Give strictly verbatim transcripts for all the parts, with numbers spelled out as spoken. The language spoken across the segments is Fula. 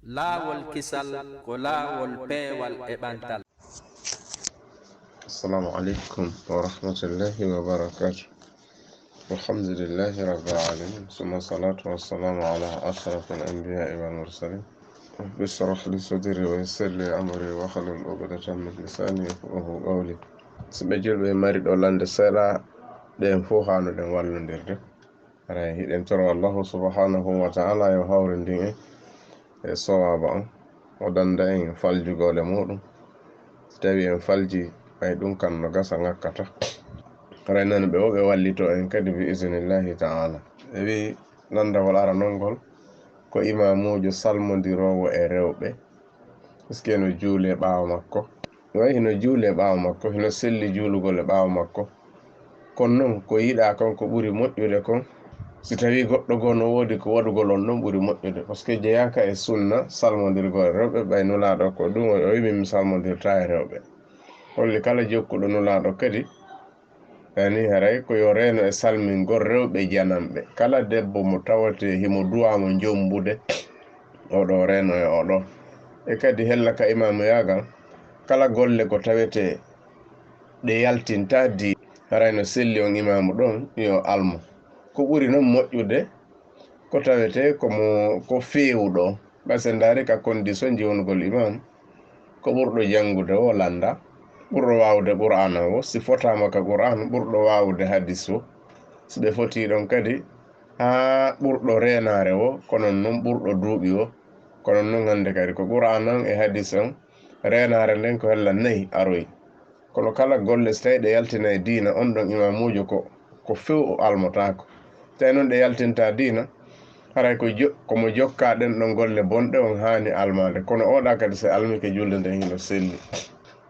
Laawol kisal ko laawol peewal e ɓantal. Assalamu alaikum wa rahmatullahi wa barakatuh. Alhamdulillahi rabbil alamin. Summa salatu wassalamu ala ashrafil anbiya'i wal mursalin. Rabbi shrah li sadri wa yassir li amri wahlul uqdatan min lisani yafqahu qawli. So ɓe julɓe mari ɗo lande seeɗa, ɗen fof haano ɗen wallodirde. Haray hiɗen toro Allahu subhanahu wa ta'ala yo hawrindin en e sowaba on, o danda en faljugol e muɗum. Si tawi en falji, ɓay ɗum kan no gasa ŋakkata. Haray nani ɓe o ɓe wallito en kadi bi iznillahi ta'ala. Ɓe wi landawol aranol ngol ko imamujo salmondirowo e rewɓe. Est-ce que no juule ɓaawo makko? Way hino juule ɓaawo makko, hino selli juulugol e ɓaawo makko. Kono non ko yiɗaa kon, ko ɓuri moƴƴude kon, si tawi goɗɗo goo no woodi ko waɗugol on ɗon ɓuri moƴƴude, parce que jeyaaka e sunna salmondirgol e rewɓe. Ɓay Nulaaɗo ko ɗum o wi, min mi salmondirta e rewɓe. Holli kala jokkuɗo Nulaaɗo kadi, yani haray ko yo reeno e salmingol rewɓe jananɓe. Kala debbo mo tawatee himo duwaa mo jombude, oɗo reeno e oɗo. E kadi hella ka imaamu yaagal, kala golle ko tawetee ɗe yaltinta di, haray no selli on imaamu ɗon yo almo. Ko ɓuri non moƴƴude ko tawetee ko mo, ko feewuɗo. Ɓay si en ndaari ka condition ji wonugol imam, ko ɓurɗo janngude o landa, ɓurɗo waawude Qur'aana o, si fotaama ka Qur'aan, ɓurɗo waawude hadis o. Si ɓe fotii ɗon kadi, haa ɓurɗo reenaare o, ko non non ɓurɗo duuɓi o, ko non non hannde kadi ko Qur'aan on e hadis on, reenaare nden ko hella nayi aroyi. Kono kala golle, si tawi ɗe yaltinay diina, on ɗon imamuujo ko, ko few o almotaako. Si tawi noon ɗe yaltinta diina, haray ko jo-, ko mo jokkaa ɗen ɗon golle bonɗe on haani almaade. Kono oɗa kadi, si almike julde nden hino selli.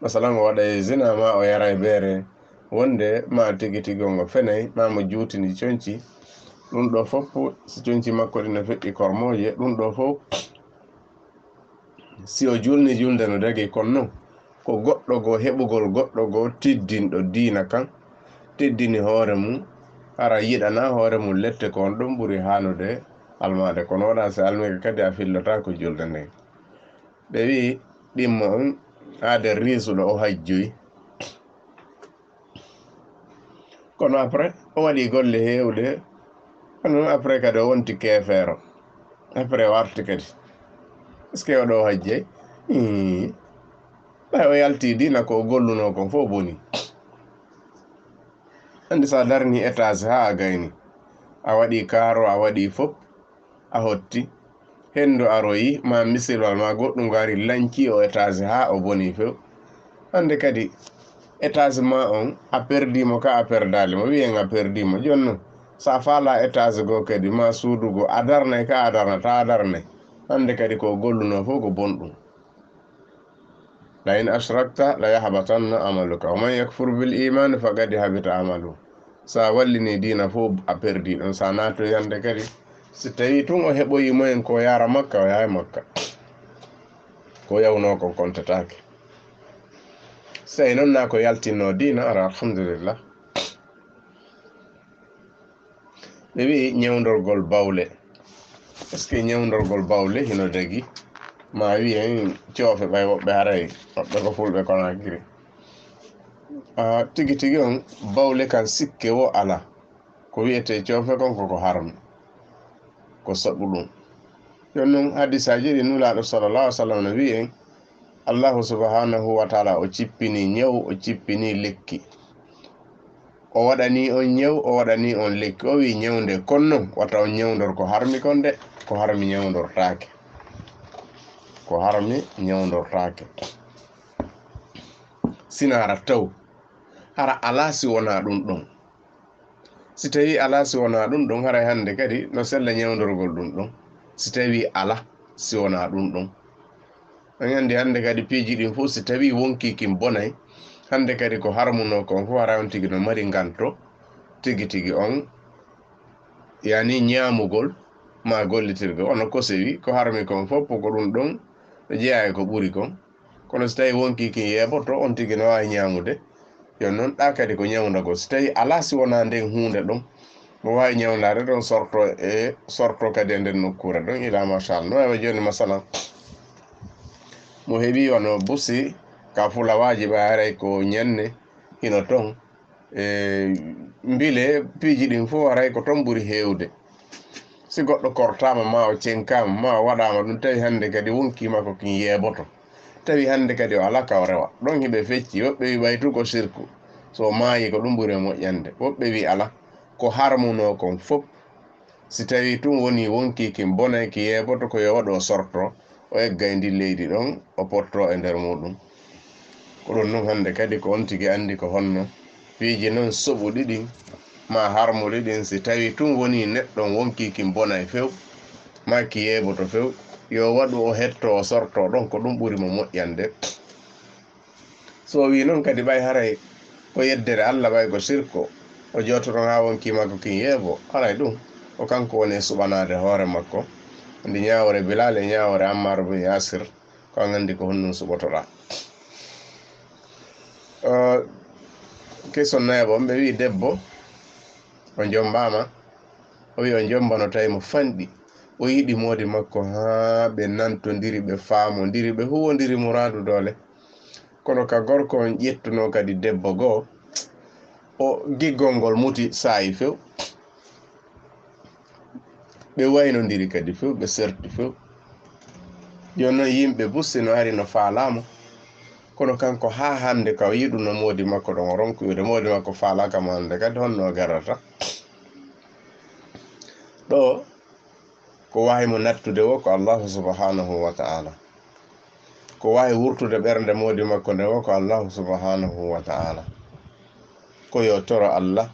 Masalan, o waɗay zina, ma o yaray beere, wonde ma tigi tigi on o fenay, ma mo juutini conci. Ɗum ɗo fof, si conci makko ɗin no feƴƴi kormooje, ɗum ɗo fof, si o julni julde no dagi, kono non ko goɗɗo goo, heɓugol goɗɗo goo teddinɗo diina kan, teddini hoore mum, hara yiɗana hoore mum lette, ko on ɗum ɓuri haanude almaade. Kono oɗa si almike kadi a fillotaako julde nden. Ɓe wi'i ɗimmo on, aade riisuɗo o hajjoyi. Kono après, o waɗi golle heewɗe. Kono après kadi o wonti keefeero. Après o arti kadi. Est-ce que oɗo hajjay? Ii. Ɓay o yalti diina, ko o gollunoo kon fof boni. Anndi, so a darni étage haa a gayni, a waɗi kaaro, a waɗi fof, a hotti, henndu aroyi, ma misilwal ma goɗɗum gari lanci o étage haa o boni few. Hannde kadi étage ma on, a perdi mo ka a perdaali mo, wiyen a perdi mo. Jooni non, so a faala étage goo kadi, ma suudu goo, a darnay ka a darnata, a darnay. Hannde kadi ko o gollunoo fof ko bonɗum. "La in ashrakta la yahbatanna amaluka, wa man yakfur bil imani faqad habita amalu." Sa wallini diina fof, a perdi ɗon. Sa naatoyi hannde kadi, si tawi tun o heɓoyi moyen ko yaara Makka, o yahay Makka. Ko yawnoo kon kontataake. Si tawi non na ko yaltinno diina, ara alhamdulillah. Ɓe wi'i ñawndorgol bawle. Est-ce que ñawndorgol bawle hino dagi? Ma wi'en coofe, ɓay woɓɓe haray, woɓɓe ko fulɓe Konakiri. Ah, tigi tigi on, bawle kan sikke wo ala. Ko wi'etee coofe kon koko harmi. Ko sabu ɗum. Jooni non hadisaaji ɗi Nulaaɗo sallallahu alaihi wasallam no wi'en, Allahu subhanahu wa ta'ala o cippini ñaw, o cippini lekki. O waɗani on ñaw, o waɗani on lekki. O wi'i ñawnde kon non, wata on ñawndor ko harmi kon de, ko harmi ñawndortaake. Ko harmi ñawndortaake. Sinaara taw, hara alaa si wonaa ɗum ɗon. Si tawi alaa si wonaa ɗum ɗon, haray hannde kadi no sella ñawndorgol ɗum ɗon. Si tawi alaa si wonaa ɗum ɗon. On anndi hannde kadi piiji ɗin fof, si tawi wonkii kin bonay, hannde kadi ko harmunoo kon fof, hara on tigi no mari nganto tigi tigi on, yani ñaamugol ma gollitirgol. Wano ko sewi, ko harmi kon fof, ko ɗum ɗon ɗo jeyaa e ko ɓuri kon. Kono si tawi wonkii kin yeeboto, on tigi no waawi ñaamude. Jooni non, ɗa kadi ko ñawndagol. Si tawi alaa si wonaa nden huunde ɗon, mo waawi ñawndaade ɗon, sorto e, sorto kadi e nden nokkuure ɗon, ila machallah. No wayi jooni, masalan, mo heɓi wano busi ka fulawaaji ɓe, haray ko ñanne hino ton. E mbile piiji ɗin fof haray ko ton ɓuri heewde. Si goɗɗo kortaama, ma o cenkaama, ma o waɗaama ɗum, tawi hannde kadi wonkii makko kin yeeboto, tawi hannde kadi o alaa ka o rewa, ɗon hiɓe fecci. Woɓɓe wi ɓay tu ko sirku, so o maayi ko ɗum ɓuri e moƴƴande. Woɓɓe wi alaa, ko harmunoo kon fof, si tawi tun woni wonkii kin bonay, ki yeeboto, ko yo waɗu o sorto, o egga e ndin leydi ɗon, o potto e nder muɗum. Ko ɗum nun hannde kadi ko on tigi anndi ko honno piiji non soɓuɗi ɗin, ma harmuɗi ɗin, si tawi tun woni neɗɗo on wonkii kin bonay few, ma ki yeeboto few, yo waɗu o hetto o sorto ɗon, ko ɗum ɓuri mo moƴƴande. So o wii non kadi ɓay haray ko yeddere Alla, ɓay ko sirko, o joototo haa wonkii makko kin yeebo, haray ɗum ko kanko woni e suɓanaade hoore makko. Ndi ñaawoore Bilaal e ñaawoore Ammaar bun Yaasir, ko an anndi ko honɗum suɓotoɗaa. Eh, question nayaɓo on, ɓe wii debbo o jommbaama, o wii o jommbano tawi mo fanɗi, o yiɗi moodi makko haa ɓe nantondiri, ɓe faamondiri, ɓe huwondiri muraadu doole. Kono ka gorko on ƴettunoo kadi debbo goo, o giggol ngol muti saayi few. Ɓe waynondiri kadi few, ɓe serti few. Jooni non yimɓe busi no ari no faalaama. Kono kanko haa hannde ka o yiɗuno moodi makko ɗon, o ronki wi'ude moodi makko faalaaka mo hannde kadi, honno o garata? Ɗo ko waawi mo nattude wo ko Allahu subhanahu wa ta'ala. Ko waawi wurtude ɓernde moodi makko nde wo ko Allahu subhanahu wa ta'ala. Ko yo toro Allah.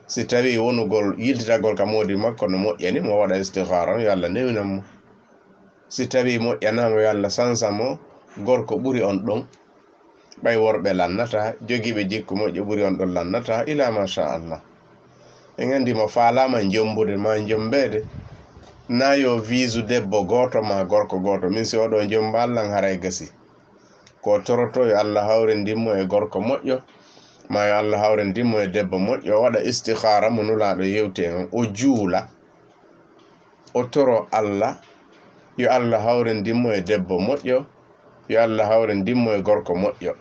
Si tawi wonugol yiltitagol ka moodi makko no moƴƴani mo, waɗa istikhara, yo Allah newinan mo. Si tawi moƴƴanaama, yo Allah sansa mo gorko ɓuri on ɗon. Ɓay worɓe lannata, jogiiɓe jikku moƴƴo ɓuri on ɗon lannata, ila ma sha Allah. En anndi mo faalaama jommbude ma jommbeede, na yo viisu debbo gooto ma gorko gooto. Min si oɗo jommbaali lan, haray gasi. Ko toroto yo Allah hawrindin mo e gorko moƴƴo, ma yo Allah hawrindin mo e debbo moƴƴo, o waɗa istikhara mo Nulaaɗo yewti en on, o juula, o toro Allah, yo Allah hawrindin mo e debbo moƴƴo, yo Allah hawrindin mo e gorko moƴƴo.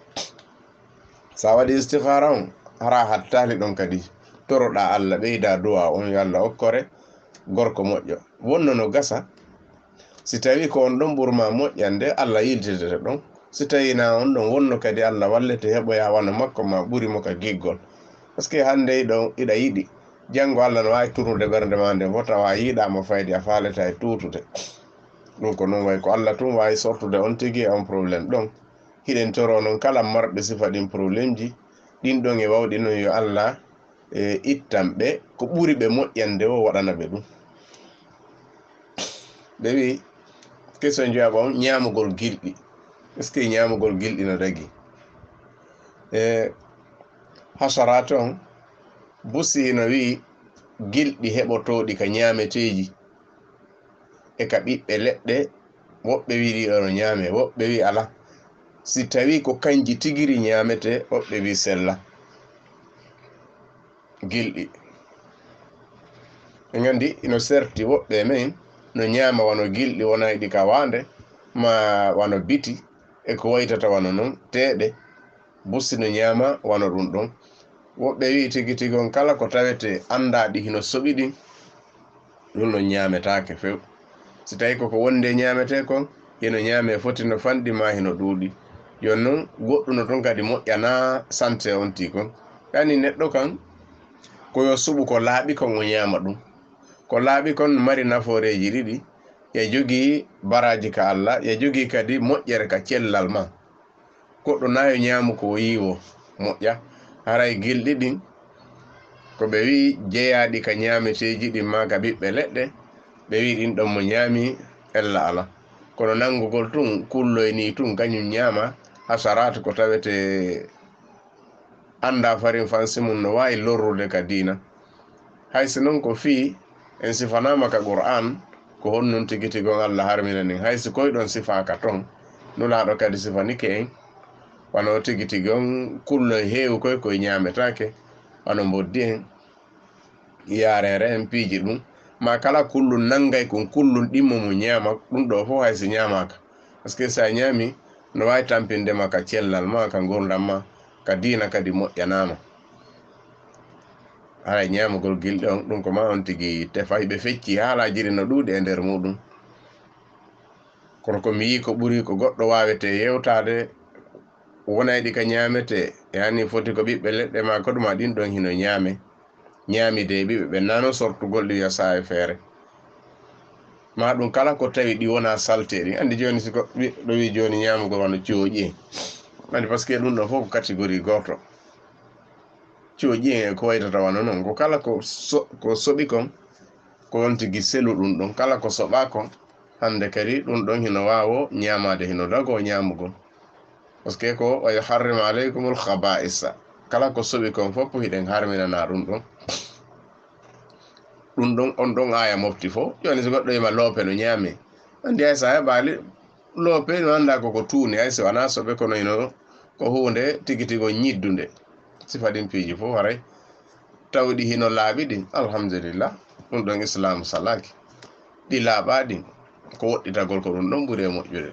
Sa waɗi istikhara on, hara hattaali ɗon kadi, toroɗaa Allah, ɓeydaa du'a on, yo Allah okkore gorko moƴƴo. Wonno no gasa, si tawi ko on ɗon ɓurma moƴƴande, Allah yiltitete ɗon. Si tawi na on ɗon wonno kadi, Allah wallete heɓoya wano makko ma ɓuri mo ka giggol. Parce que hannde iɗo, iɗa yiɗi, janngo Allah no waawi turnude ɓernde ma nde fof, tawa a yiɗaama fayde, a faaleta e tuutude. Ɗum ko non wayi, ko Allah tun waawi sortude on tigi e on problème ɗon. Hiɗen toro non kala marɓe sifa ɗin problemji, ɗin ɗon e wawɗi non, yo Allah, e, ittan ɓe ko ɓuri ɓe moƴƴande o, waɗana ɓe ɗum. Ɓe wi, question jawaabu on, ñaamugol gilɗi. Est-ce que ñaamugol gilɗi no dagi? E, hasaraat on, Busi no wi, gilɗi heɓotooɗi ka ñaameteeji e ka ɓiɓɓe leɗɗe, woɓɓe wi ɗi ono ñaame, woɓɓe wi ala. Si tawi ko kanji tigiri ñaamete, woɓɓe wi sella. Gilɗi. En anndi ino serti woɓɓe e men no ñaama wano gilɗi, wona e ɗi ka waande, ma wano biti, e ko waytata wano non, teeɗe. Busi no ñaama wano ɗum ɗon. Woɓɓe wi tigi tigi on kala ko tawete anndaa ɗi hino soɓi ɗin, ɗum ɗon ñaametaake few. Si tawi koko wonde ñaametee kon, hino ñaamee foti no fanɗi ma hino ɗuuɗi. Jooni non, goɗɗum no ton kadi moƴƴanaa sante on tii kon. Yani neɗɗo kan, ko yo suɓu ko laaɓi kon o ñaama ɗum. Ko laaɓi kon mari nafooreeji ɗiɗi. Ya jogii baraaji ka Allah, ya jogii kadi moƴƴere ka cellal ma. Goɗɗo na yo ñaamu ko o yiwo moƴƴa. Haray gilɗi ɗin, ko ɓe wi'i jeyaaɗi ka ñaameteeji ɗin maa ka ɓiɓɓe leɗɗe, ɓe wi'i ɗin ɗon mo ñaami ella ala. Kono nanngugol tun, kulloy nii tun, kañun ñaama hasaraat ko tawetee anndaa farin fansi mun no waawi lorrude ka diina. Hay si non ko fii en sifanaama ka Qur'aan, ko honɗun tigi tigi on Allah harmina nin? Hay si koy ɗon sifaaka ton, Nulaaɗo kadi sifanike en, wano tigi tigi on kulloy heewu koy koy ñaametaake, wano mboddi en, yaareere en, piiji ɗum. Ma kala kullun nanngay kun kullun ɗimmo mo ñaama, ɗum ɗoo fof hay si ñaamaaka. Parce que si a ñaami, no waawi tampinde ma ka cellal ma, ka ngurdam ma, ka diina kadi moƴƴanaama. Haray ñaamugol gilɗi on, ɗum ko ma on tigi tefa, hiɓe fecci haalaaji ɗi no ɗuuɗi e nder muɗum. Kono ko mi yii ko ɓuri ko goɗɗo waawete yewtaade, wonayɗi ka ñaametee, yani foti ko ɓiɓɓe leɗɗe ma ko ɗuma ɗin ɗon hino ñaame. Ñaamide e ɓiɓɓe ɓe nano sortugol ɗi wiya saa e feere. Ma ɗum kala ko tawi ɗi wona salteeɗi. Anndi jooni si goɗɗo wi jooni ñaamugol wano cooƴi en. Anndi parce que ɗum ɗon fof ko catégorie gooto. Cooƴi en e ko waytata wano noon. Ko kala ko so-, ko soɓi kon, ko on tigi selu ɗum ɗon. Kala ko soɓa kon, hannde kadi ɗum ɗon hino waawo ñaamaade, hino dagoo ñaamugol. Parce que ko, "Wa yuharrimu alaykumul khaba'isa." Kala ko soɓi kon fof hiɗen harminana ɗum ɗon. Ɗum ɗon, on ɗon aaya mofti fof. Jooni si goɗɗo wima loope no ñaame. Anndi hay sa heɓaali loope no annda ko ko tuuni, hay si wanaa soɓe kono hino ko huunde tigi tigo ñiddunde. Sifa ɗin piiji fof haray. Tawɗi hino laaɓi ɗin, alhamdulillah. Ɗum ɗon Islaamu salaaki. Ɗi laaɓaa ɗin, ko woɗɗitagol ko ɗum ɗon ɓuri e moƴƴude.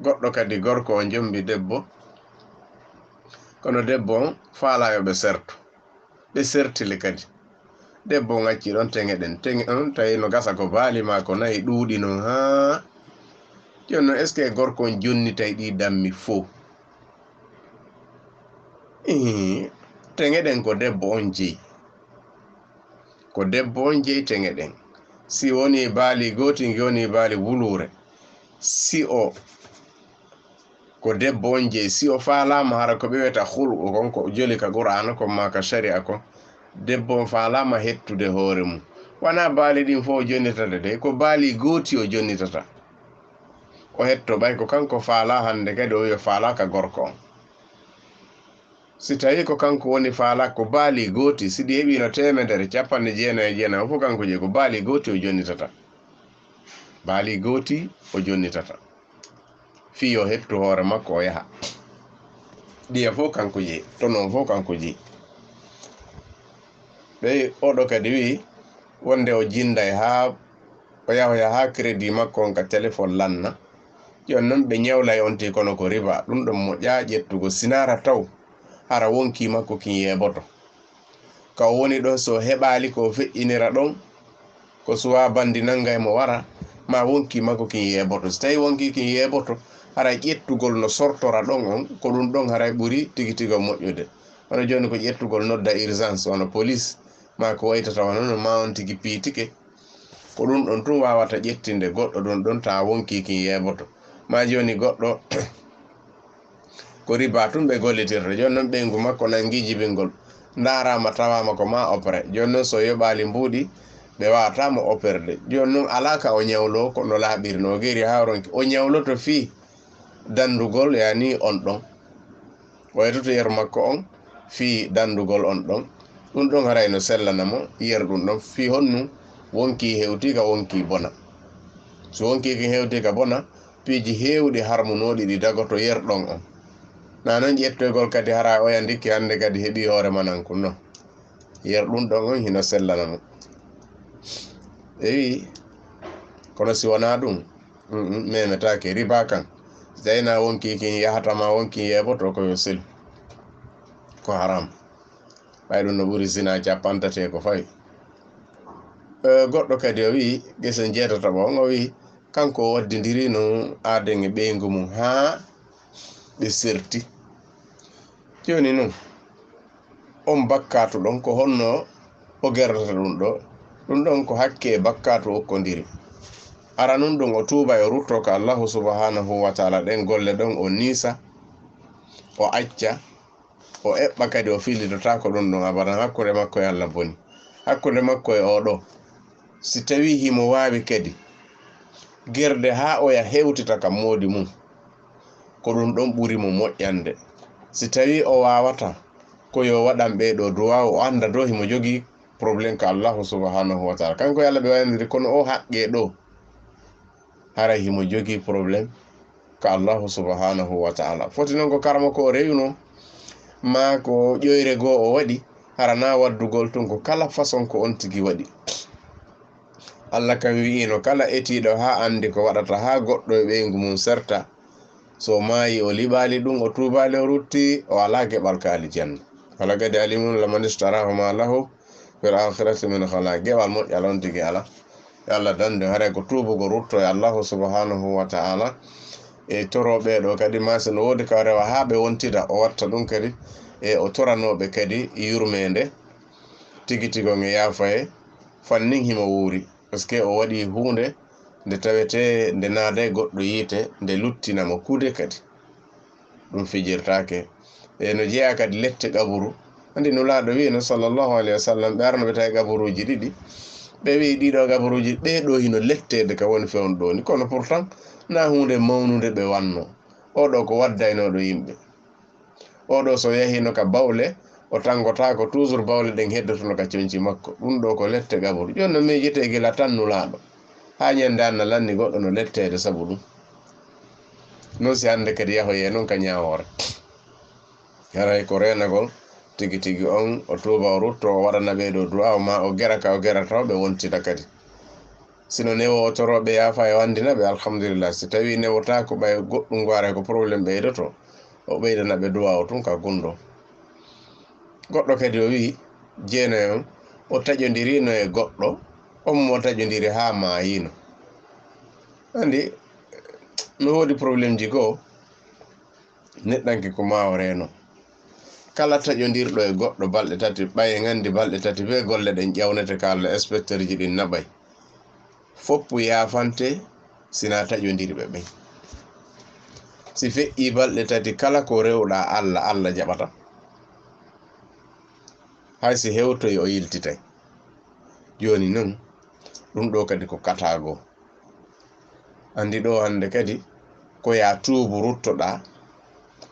Goɗɗo kadi gorko o jombi debbo, kono debbo on faalaa yo ɓe serto. Ɓe sertili kadi. Debbo on acci ɗon teŋe ɗen. Teŋe on tawi no gasa ko baali maa ko nayi ɗuuɗi non haa. Jooni non, est-ce que gorko on jonnitay ɗi dammi fow? Ii, teŋe ɗen ko debbo on jeyi. Ko debbo on jeyi teŋe ɗen. Si woni baali gooti, ngi woni baali wuluure. Si o, ko debbo on jeyi. Si o faalaama hara ko ɓe wiyata hulɓu kon, ko joli ka Qur'aana kon maa ka shari'a kon, debbo on faalaama hettude hoore mum. Wanaa baali ɗin fow o jonnitata de, ko baali gooti o jonnitata. O hetto ɓay ko kanko faalaa hannde kadi o wiya faalaa ka gorko on. Si tawii ko kanko woni faalaa ko baali gooti, si ɗi heɓiino teemedere, capanɗe jeenayi e jeenayi, o fof kanko jeyi, ko baali gooti o jonnitata. Baali gooti o jonnitata. Fii yo hettu hoore makko o yaha. Ɗiya fof kanko jeyi, tono on fof kanko jeyi. Ɓey oɗo kadi wi'i wonde o jinday haa o yahoya haa crédit makko on ka téléphone lanna. Jooni non ɓe ñawlay on ti kono ko riba. Ɗum ɗon moƴƴaa ƴettugo, sinaara taw hara wonkii makko kin yeeboto. Ka o woni ɗon, so o heɓaali ko o feƴƴinira ɗon, ko suwaa bandi nangay mo wara, ma wonkii makko kin yeeboto. Si tawii wonkii kin yeeboto, haray ƴettugol no sortora ɗon on, ko ɗum ɗon haray ɓuri tigi tigi o moƴƴude. Wano jooni ko ƴettugol nodda urgence, wano police, ma ko waytata wano no ma on tigi piitike. Ko ɗum ɗon tun waawata ƴettinde goɗɗo ɗum ɗon taa wonkii kin yeeboto. Ma jooni goɗɗo ko riba tun ɓe gollitirta. Jooni non ɓeyngu makko nangi jibingol. Ndaaraama tawaama ko ma opere. Jooni non so yoɓaali mbuuɗi, ɓe waawata mo operde. Jooni non alaa ka o ñawloo ko no laaɓiri no o geeri haa ronki. O ñawloto fii dandugol, yani on ɗon. O yetoto yeru makko on fii dandugol on ɗon. Ɗum ɗon haray no sellana mo yeru ɗum ɗon fii honnu wonkii hewti ka wonkii bona. So wonkii kin hewti ka bona, piiji heewɗi harmunooɗi ɗi dagoto yer ɗon on. Na non ƴettoygol kadi hara oya ndikki hannde kadi heɓii hoore mananku no. Yer ɗum ɗon on hino sellana mo. Ewi, kono si wonaa ɗum, mm, mm, memetaake riba kan. Si tawii na wonkii kin yahata ma wonkii yeeboto ko yo selu. Ko haram. Ɓay ɗum no ɓuri zina cappantate ko fawi. Eh, goɗɗo kadi o wi'i, gese jeetataɓo on, o wi'i, kanko o waddindiri no aaden e ɓeyngu mum haa ɓe serti. Jooni non, on bakkaatu ɗon, ko honno o gerdata ɗum ɗo? Ɗum ɗon ko hakke e bakkaatu okkondiri. Ara nun ɗum o tuuba e rutto ka Allahu subhanahu wa ta'ala, ɗen golle ɗon o niisa, o acca, o eɓɓa kadi, o fillitotaako ɗum ɗon abadan hakkunde makko e Allah boni. Hakkunde makko e oo ɗo, si tawii himo waawi kadi gerde haa oya hewtita ka moodi mum, ko ɗum ɗon ɓuri mo moƴƴande. Si tawii o waawata, ko yo waɗan ɓee ɗoo duwaawu, o annda doo himo jogii problème ka Allahu subhanahu wa ta'ala. Kanko e Allah ɓe waynodiri, kono o haqqee ɗoo, haray himo jogii problème ka Allahu subhanahu wa ta'ala. Foti non ko karamoko o rewino, maa ko ƴoyre goo o waɗi, hara na waddugol tun ko kala façon ko on tigi waɗi. Allah kan wi'ino kala etiiɗo haa anndi ko waɗata haa goɗɗo e ɓeyngu mum serta, so maayi o liɓaali ɗum, o tuubaali, o rutti, o alaa geɓal ka aljanna. Wala kadi alimun laman istarahu ma lahu fil akhirati min khalaq. Geɓal moƴƴal on tigi alaa. Yo Allah dandu, haray ko tuubugo rutto e Allahu subhanahu wa ta'ala. E toro ɓeeɗo kadi ma si no woodi ka rewa haa ɓe wontida, o watta ɗum kadi. E o toranooɓe kadi yurmeende tigi tigo nge yaafaye fannin himo wuuri. Parce que o waɗi huunde nde tawetee nde naaday goɗɗo yiite, nde luttina mo kuude kadi. Ɗum fijirtaake. E no jeyaa kadi lette qaburu. Anndi Nulaaɗo wi'ino, sallallahu alayhi wa sallam, ɓe arno ɓe tawi qaburuuji ɗiɗi. Ɓe wi'i, "Ɗiɗo qaburuuji, ɓee ɗo hino letteede ka woni fewndo ɗo ni." Kono pourtant, na huunde mawnunde ɓe wanno. Oo ɗo ko waddaynooɗo yimɓe. Oo ɗo so yahino ka bawle, o tangotaako, toujours bawle ɗen heddotono ka conci makko. Ɗum ɗo ko lette qaburu. Jooni no miijete gila tan Nulaaɗo. Haa ñande Alla lanni goɗɗo no letteede sabu ɗum. Non si hannde kadi yahoyee non ka ñaawoore. Haray ko reenagol tigi tigi on, o tuuba, o rutto, o waɗana ɓee ɗo du'a, o ma o gera ka o gerata, o ɓe wontida kadi. Sino newo o toro ɓe yaafa, o anndina ɓe, alhamdulillah. Si tawi newotaako, ɓay goɗɗum ngo aray ko problème ɓeydoto, o ɓeydana ɓe du'a o tun ka gunndo. Goɗɗo kadi o wi'i, jeenayo on, o taƴondirino e goɗɗo, on mo taƴondiri haa maayino. Anndi, no woodi problème ji goo, neɗɗanke ko maa o reeno. Kala taƴondirɗo e goɗɗo balɗe tati, ɓay en anndi balɗe tati bee golle ɗen ƴawnete ka Allah, inspecteur ji ɗin naɓay. Foppu yaafante sina taƴondirɓe ɓen. Si feƴƴii balɗe tati, kala ko rewɗaa Allah, Allah jaɓata. Hay si hewtoy, o yiltitay. Jooni non, ɗum ɗo kadi ko kataago. Anndi ɗo hannde kadi ko yaa tuubu ruttoɗaa.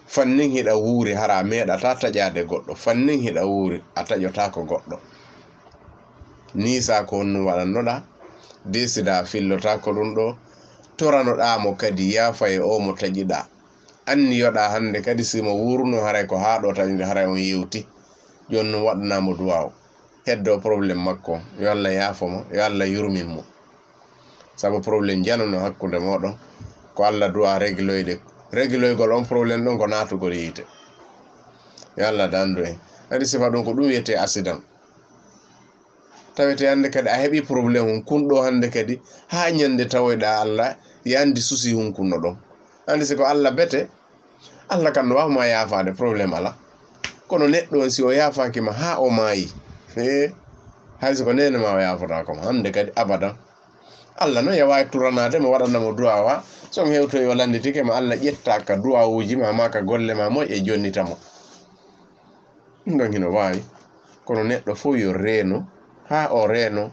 Fannin hiɗa wuuri, hara a meeɗataa taƴaade goɗɗo. Fannin hiɗa wuuri, a taƴotaako goɗɗo. Nii saa ko honɗum waɗannoɗaa, deesidaa a fillotaako ɗum ɗo, toranoɗaa mo kadi yaafa e oo mo taƴiɗaa. Anniyoɗaa hannde kadi si mo wuuruno, haray ko haa ɗo taƴude, haray on yewti. Jooni non waɗanaa mo duwaaw. Heddo problème makko. Yo Allah yaafo mo, yo Allah yurmin mo. Sabu problème jano no hakkunde mooɗon. Ko Allah du'a régloyde. Régloygol on problème ɗon ko naatugol yiite. Yo Allah dandu en. Anndi sifa ɗum ko ɗum wiyetee accident. Tawete hannde kadi a heɓi problème hun kun ɗo hannde kadi haa ñande tawoyɗaa Allah, ya anndi souci hun kun no ɗon. Anndi si ko Allah bete, Allah kan no waawa ma yaafaade, problème alaa. Kono neɗɗo on, si o yaafaaki ma haa o maayi, hee, hay si ko neene ma o yaafotaako ma. Hannde kadi abadan. Allah no yawaayi turanaade mo, waɗana mo du'aawa. So on hewtoyi o lannditike ma, Allah ƴetta ka du'aawuuji ma, ma ka golle ma moƴƴe, jonnita mo. Ɗum ɗon hino waawi. Kono neɗɗo fof yo reeno, haa o reeno,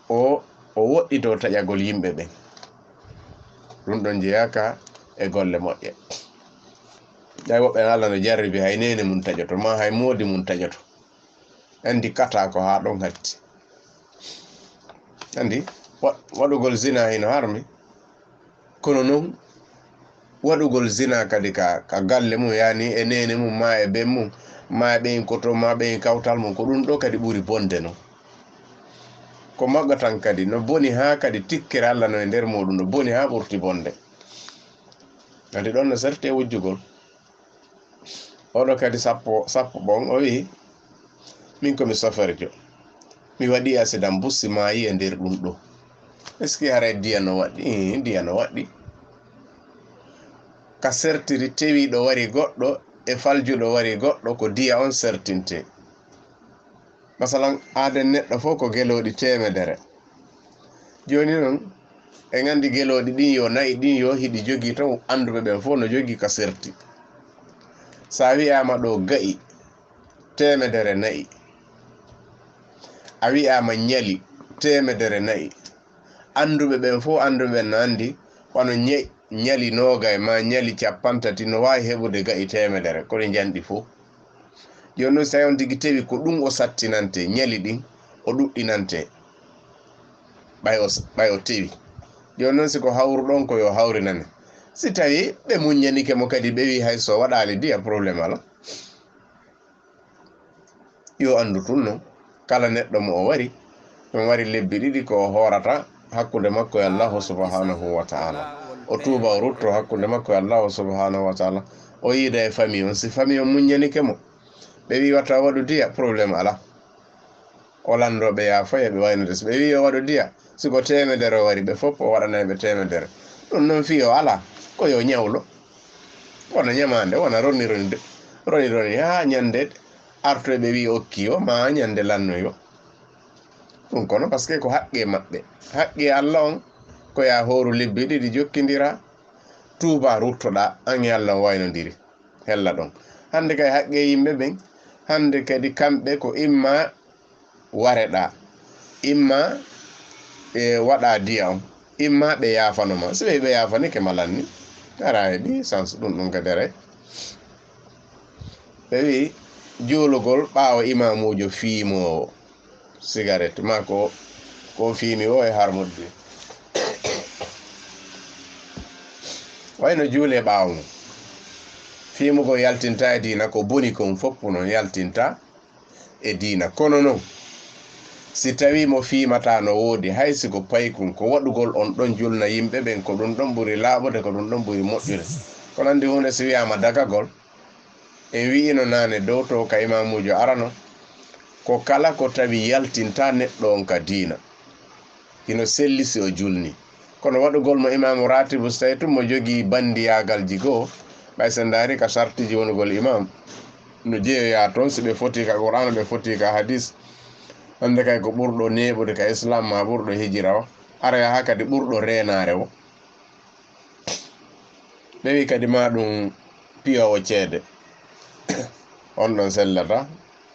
o, o woɗɗitoo taƴagol yimɓe ɓen. Ɗum ɗon jeyaaka e golle moƴƴe. Ɓay woɓɓe Allah no jarribi hay neene mum taƴoto, maa hay moodi mum taƴoto. Anndi kataa ko haa ɗon hatti. Anndi wa-, waɗugol zina hino harmi. Kono non, waɗugol zina kadi ka, ka galle mum, yaani e neene mum, maa e ben mum, maa e ɓeyin koto, maa ɓeyin kawtal mum, ko ɗum ɗo kadi ɓuri bonde non. Ko maɓɓe tan kadi, no boni haa kadi tikkere Allah no e nder muɗum, no boni haa ɓurti bonde. Kadi ɗon no serte wujjugol. Oɗo kadi sappo, sappo ɓon, o wi'i, "Min ko mi soferjo. Mi waɗi accident, bus si maayi e nder ɗum ɗo. Est-ce que haray diya no waɗɗi?" Ii, diya no waɗɗi. Ka sertiri tewiiɗo wari goɗɗo e faljuɗo wari goɗɗo, ko diya on sertinte. Masalan, aaden neɗɗo fof ko gelooɗi teemedere. Jooni non, en anndi gelooɗi ɗin yo na'i ɗin yo hiɗi jogii ton, annduɓe ɓen fof no jogii ka serti. So a wi'aama ɗo ga'i, teemedere na'i. A wi'aama ñali, teemedere na'i. Annduɓe ɓen fof, annduɓe ɓen no anndi, wano ñe-, ñali noogay maa ñali cappanɗe tati no waawi heɓude ga'i teemedere, ko ɗi njanɗi fof. Jooni non, si tawi on tigi tewi, ko ɗum o sattinante, ñali ɗin, o ɗuɗɗinante. Ɓay o s-, ɓay o tewi. Jooni non, si ko hawruɗon, ko yo hawrinane. Si tawi ɓe muññanike mo kadi, ɓe wi hay so waɗaali diya, problème alaa. Yo anndu tun non, kala neɗɗo mo o wari, Ɗum wari lebbi ɗiɗi ko o hoorata hakkunde makko e Allahu subhanahu wa ta'ala. O tuuba, o rutto hakkunde makko e Allahu subhanahu wa ta'ala. O yiida e famille on. Si famille on muññanike mo, ɓe wi watta waɗu diya, problème ala. O lanndo ɓe yaafoya, ɓe waynude. Si ɓe wi o waɗu diya, si ko teemedere o wari, ɓe fof o waɗanay ɓe teemedere. Ɗum noon fii o ala, ko yo ñawlo. Wona ñamaande, wona roni roni de. Roni roni haa ñande artoy ɓe wi okki o, ma ñande lannoy o. Ɗum kono, parce que ko haqqe maɓɓe. Haqqe Allah on, ko ya hooru lebbi ɗiɗi jokkindira, tuuba ruttoɗa, an e Allah on waynodiri. Hella ɗon. Hande kay haqqe yimɓe ɓen, hande kadi kamɓe ko imma wareɗa, imma ɓe waɗa diya on, imma ɓe yaafano ma. Si ɓe, ɓe yaafanike ma lanni, ara heɓi sans ɗum, ɗum kadi aray. Ɓe wi juulugol ɓaawo imaamuujo fiimoowo sigaret, ma ko, ko fiimi o e harmudde. Wayno juule ɓaawo mum. Fiimugol yaltinta e diina, ko boni kon fof noon yaltinta e diina. Kono noon, si tawii mo fiimata no woodi, hay si ko paykun, ko waɗugol on ɗon julna yimɓe ɓen, ko ɗum ɗon ɓuri laaɓude, ko ɗum ɗon ɓuri moƴƴude. Kono anndi huunde si wiyaama dagagol, en wi'ino naane dow to ka imaamuujo arano, ko kala ko tawi yaltinta neɗɗo on ka diina, hino selli si o julni. Kono waɗugol mo imaamu ratibu, so tawi tun mo jogii bandiyaagalji goo, ɓay so ndaari ka sartiji wonugol imaam, no jeyoyaa toon, si ɓe foti ka Qur'aana, ɓe foti ka hadis, hande kay ko ɓurɗo neeɓude ka Islam ma ɓurɗo hijira o, ara yaha kadi ɓurɗo reenaare o. Ɓe wi kadi ma ɗum piyoowo ceede, on ɗon sellata,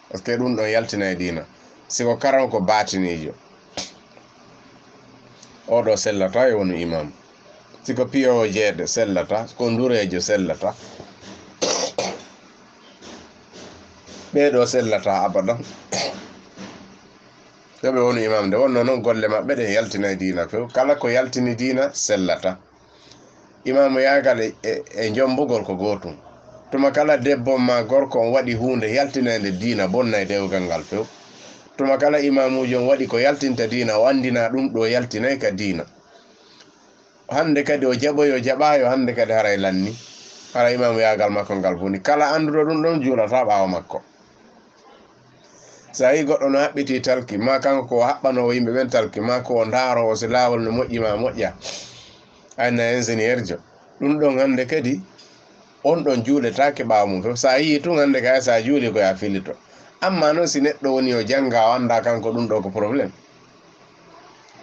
parce que ɗum ɗon yaltinay diina. Si ko karan ko baatiniijo, oɗo sellata e wonu imam. Si ko piyoowo ceede sellata, ko ndureejo sellata. Ɓee ɗoo sellata abadan. Yo ɓe wonu imam de, wonno noon golle maɓɓe ɗen yaltinay diina few. Kala ko yaltini diina sellata. Imaamu yaagal e, e, e jombugol ko gootum. Tuma kala debbo ma gorko on waɗi huunde yaltinaynde diina, bonnay dewgal ngal few. Tuma kala imaamuujo on waɗi ko yaltinta diina, o anndina ɗum ɗo yaltinay ka diina. Hannde kadi o jaɓoy, o jaɓaayo, hannde kadi haray lanni. Haray imaamu yaagal makko ngal boni. Kala annduɗo ɗum ɗon juulata ɓaawo makko. So a yii goɗɗo no haɓɓitii talki, maa kanko ko o haɓɓanoowo yimɓe ɓen talki, maa ko o ndaaroowo si laawol no moƴƴi maa moƴƴa, a inna ingénieur jo, ɗum ɗon hannde kadi, on ɗon juuletaake ɓaawo mum fof. So a yii tun hannde kay, so a juulii ko yo a fillito. Ammaa noon si neɗɗo woni o jannga, o anndaa kanko ɗum ɗo ko problème.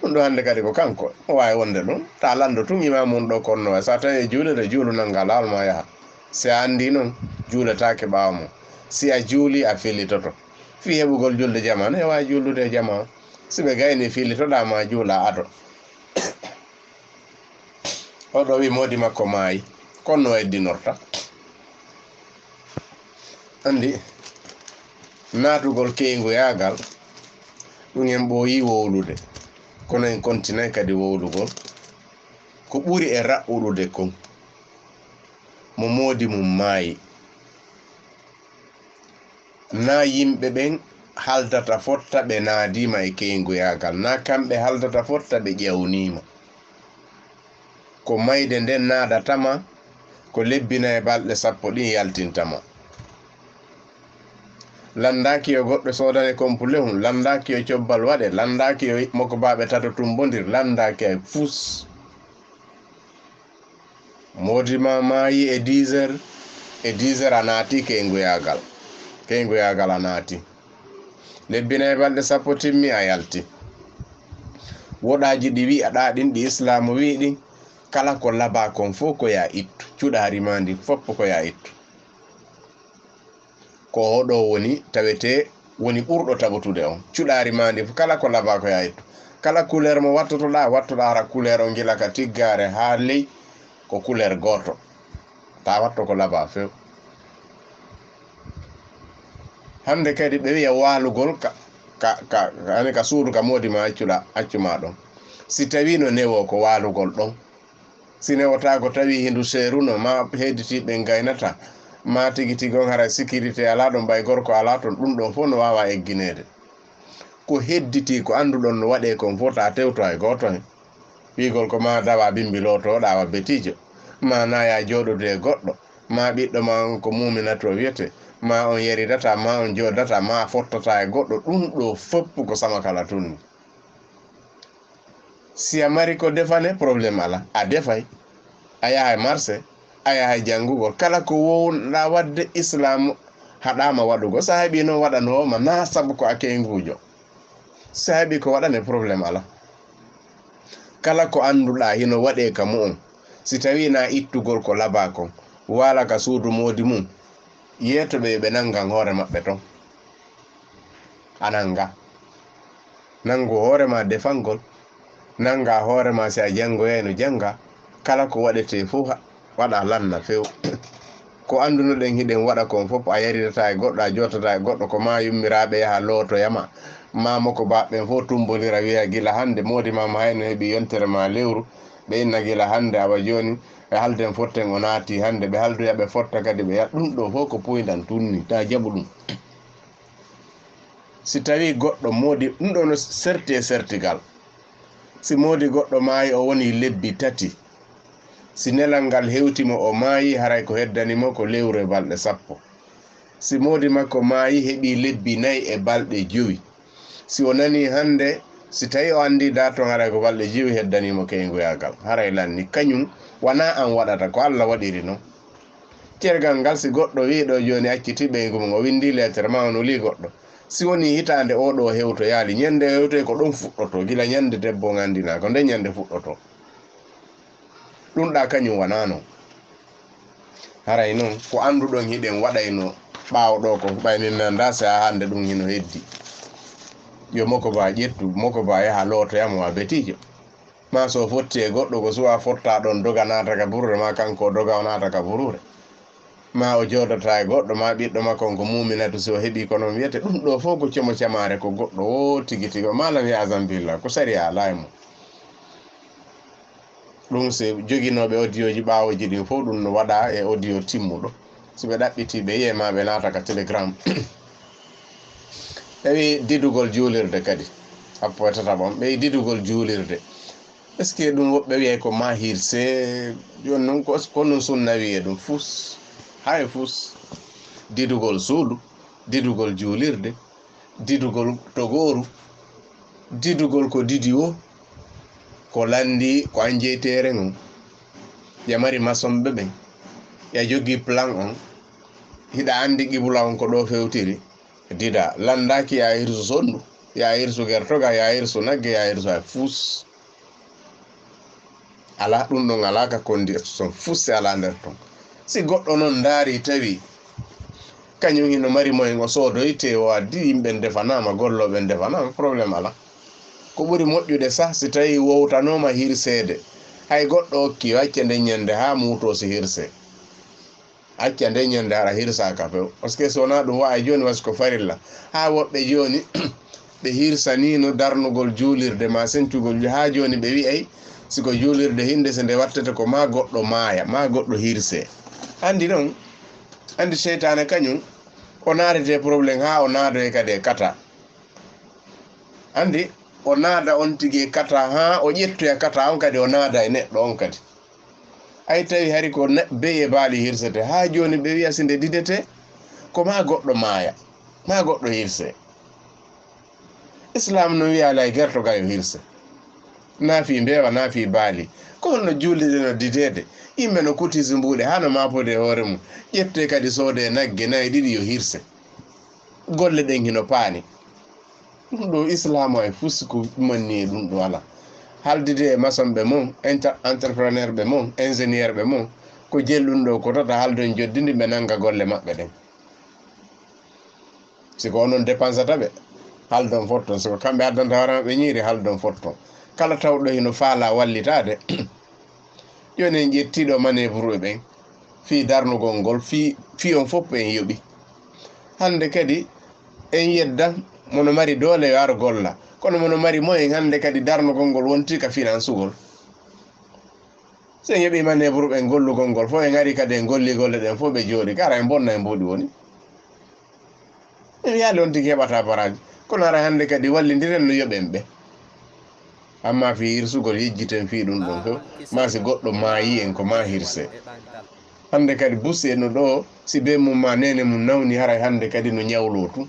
Ɗum ɗo hannde kadi ko kanko, o waawi wonde ɗum. Ta lanndo tun imaamu on ɗo ko on no wayi. So a tawi e juulirde, juulu nannga laawol ma yaha. Si a anndii noon, juuletaake ɓaawo mum. Si a juulii, a fillitoto. Fii heɓugol julde jamaa, no e waawi juuldude e jamaa. Si ɓe gaynii, fillitoɗaa ma juula ado. Oɗo wi moodi makko maayi, kono no eddinorta. Anndi, naatugol keyngoyaagal, ɗum en ɓooyii wowlude, kono en kontinay kadi wowlugol. Ko ɓuri e raɓɓuɗude kon, mo moodi mum maayi. Naa yimɓe ɓen haldata fotta ɓe naadiima e keyngoyaagal, naa kamɓe haldata fotta ɓe ƴawniima. Ko mayde nden naadata ma, ko lebbi nayi balɗe sappo ɗin yaltinta ma. Lanndaaki yo goɗɗo soodane kompulehun, lanndaaki yo cobbal waɗe, lanndaaki yo mokobaaɓe tato tumbondir, lanndaaki hay fus. Moodi ma maayi e dix heures, e dix heures a naati keyngoyaagal. Keyngoyaagal a naati. Lebbi nayi balɗe sappo timmi a yalti. Woɗaaji ɗi wi'aɗaa ɗin, ɗi Islaamu wi'i ɗin, kala ko labaa kon fof ko yo a ittu. Cuɗaari maa ndin fof ko yo a ittu. Ko oɗo woni tawetee woni ɓurɗo taɓotude on. Cuɗaari maa ndin fof, kala ko labaa ko yo a ittu. Kala couleur mo wattotoɗaa, wattoɗaa hara couleur on gila ka tiggaare haa ley, ko couleur gooto. Ta watto ko labaa few. Hannde kadi ɓe wi'a waalugol ka, ka, ka, ani ka suudu ka moodi ma accuɗaa, accu ma ɗon. Si tawii no newoo ko waalugol ɗon. Si newotaako tawi hindu seeruno, ma heeditiiɓe ɓen gaynata, ma tigi tigi on hara sécurité alaa ɗon, ɓay gorko alaa ton, ɗum ɗon fof no waawa eggineede. Ko hedditii ko annduɗon no waɗee kon fof, taa tewto hay gooto heen. Wiigol ko maa dawa bimbi looto ɗaawa betiijo, maa naaya jooɗodu e goɗɗo, maa ɓiɗɗo maa on ko muuminatu o wiyetee, maa on yaridataa, maa on jooɗdataa, maa a fottataa e goɗɗo, ɗum ɗoo fof ko sama kala tunni. Si a mari ko defane, problème alaa, a defay, a yahay marché, a yahay janngugol, kala ko woownuɗaa waɗde, Islaamu haɗaama waɗugol. So a heɓii noon waɗanoo ma, naa sabu ko a keynguujo. Si a heɓii ko waɗane, problème alaa. Kala ko annduɗaa hino waɗee ka mu'un, si tawii na ittugol ko labaa kon, waala ka suudu moodi mum, yeeto ɓe yo ɓe nanngan hoore maɓɓe ton. A nannga. Nanngu hoore maa defangol. Nannga hoore maa si a janngoyayno jannga. Kala ko waɗetee fof ha-, waɗa lanna few. Ko anndunoɗen hiɗen waɗa kon fof, a yaridataa e goɗɗo, a jooɗdataa e goɗɗo, ko maa yummiraaɓe yaha lootoya ma. Maa moko baaɓe ɓen fof tumbondira wiya gila hannde, moodi maa ma hayno heɓi yontere maa lewru. Ɓe inna gila hannde, awa jooni, ɓe halden fotten o naati hannde, ɓe haldoya ɓe fotta kadi ɓe ya-, ɗum ɗoo fof ko puyndan tunni, taa jaɓu ɗum. Si tawii goɗɗo moodi, ɗum ɗoo no serti e sertigal. Si moodi goɗɗo maayi, o woni lebbi tati. Si nelal ngal hewti mo, o maayi, haray ko heddani mo ko lewru e balɗe sappo. Si moodi makko maayi, heɓi lebbi nayi e balɗe jowi. Si o nanii hannde, si tawii o anndii daa ton, haray ko balɗe jowi heddanii mo keynguyagal. Haray lanni, kañum wanaa an waɗata, ko Alla waɗiri non. Cergal ngal, si goɗɗo wii ɗoo jooni accitii ɓeyngu mum, o winndii leetere maa o nulii goɗɗo. Si wonii hitaande oo ɗoo hewtoyaali, ñannde o hewtoyi ko ɗon fuɗɗotoo, gila ñannde debbo on anndinaa, ko nden ñannde fuɗɗotoo. Ɗum ɗaa kañum wanaa non. Haray non, ko annduɗon hiɗen waɗayno ɓaawo ɗoo ko, ɓay min mi anndaa si haa hannde ɗum hino heddi. Yo moko baa ƴettu, moko baa yaha lootoya mo wa betiijo. Maa so fotti e goɗɗo ko suwa fotta ɗon doga naata ka buruure, maa kanko o doga o naata ka buruure. Maa o jooɗata e goɗɗo, maa ɓiɗɗo makko on ko muuminatu si o heɓii ko non wiyete. Ɗum ɗoo fof ko como camaare ko goɗɗo o tigi tigi o. Maalam ya azan billah, ko sariya alaa e mum. Ɗum si joginooɓe audio ji ɓaawoji ɗin fof ɗum no waɗa e audio timmuɗo. Si ɓe ɗaɓɓitii ɓe yi'e maa ɓe naata ka Telegram. Ɓe wi'i didugol juulirde kadi. Sappo e tataɓo on, ɓe wi'i didugol juulirde. Est-ce que ɗum woɓɓe wi'ay ko maa hirsee? Jooni non ko, ko non sunna wi'e ɗum fus. Hay fus. Didugol suudu, didugol juulirde, didugol togooru, didugol ko didi woo, ko lanndii ko an jeyteere ngon. Ya mari masonɓe ɓen. Ya jogii plan on. Hiɗa anndi qibla on ko ɗoo fewtiri. Dida, lanndaaki ya hirsu sonndu, ya hirsu gertogal, ya hirsu nagge, ya hirsu hay fus. Alaa, ɗum ɗon alaa ka condition fus, si alaa nder ton. Si goɗɗo non ndaari tawi kañum hino mari moyen o soodoyte, o addi yimɓe ndefanaama, gollooɓe ndefanaama, problème alaa. Ko ɓuri moƴƴude sah si tawi wowtanooma hirseede. Hay goɗɗo okki, o acca nden ñannde haa muuto si hirsee. Acca nden ñannde hara hirsaaka few. Parce que si wonaa ɗum, wa'a jooni wasi ko farilla. Haa woɓɓe jooni ɓe hirsaniino darnugol juulirde maa sencugol ju-, haa jooni ɓe wi'ay si ko juulirde hinnde, si nde wattete ko maa goɗɗo maaya, maa goɗɗo hirsee. Anndi non, anndi seytaane kañum, o naatete problème haa o naadoya kadi e kata. Anndi, o naada on tigi e kata haa o ƴettoya kata on kadi, o naada e neɗɗo on kadi. Ay tawi hari ko ne-, beyi e baali hirsete. Haa jooni ɓe wi'a si nde didete, ko maa goɗɗo maaya, maa goɗɗo hirsee. Islaam no wi'aali hay gertogal yo hirse. Naa fii mbeewa, naa fii baali. Ko honno juulirde no dideede? Yimɓe no kutisi mbuuɗe, haa no maapude e hoore mum. Ƴettee kadi soodee nagge nayi ɗiɗi yo hirse. Golle ɗen hino paani. Ɗum ɗo Islaam ay fus ko manni e ɗum ɗo alaa. Haaldude e masonɓe mon, inter-, entrepreneur ɓe mon, ingénieur ɓe mon, ko jel ɗum ɗo ko tota haaldon joddindi ɓe nannga golle maɓɓe ɗen. Si ko onon dépensata ɓe, haaldon fotton. Si ko kamɓe addanta hoore maɓɓe ñiiri, haaldon fotton. Kala tawɗo hino faalaa wallitaade, jooni en ƴettii ɗo manœuvre ɓen fii darnugol ngol, fii, fii on fof en yoɓi. Hannde kadi en yeddan, mono mari doole yo ar golla. Kono mono mari moyen hannde kadi darnugol ngol wonti ka finansugol. So en yoɓi manœuvre ɓen gollugol ngol fof, en ari kadi en golli golle ɗen fof ɓe jooɗi. Kara en bonna en mbuuɗi woni. En yaali on tigi heɓata baraaji. Kono ara hannde kadi wallindiren no yoɓen ɓe. Amma fii hirsugol, yejjiten fii ɗum ɗon fof. Ma si goɗɗo maayi en ko ma hirse. Hannde kadi busi en no ɗo, si bee mum ma neene mum nawni, haray hannde kadi no ñawloo tun.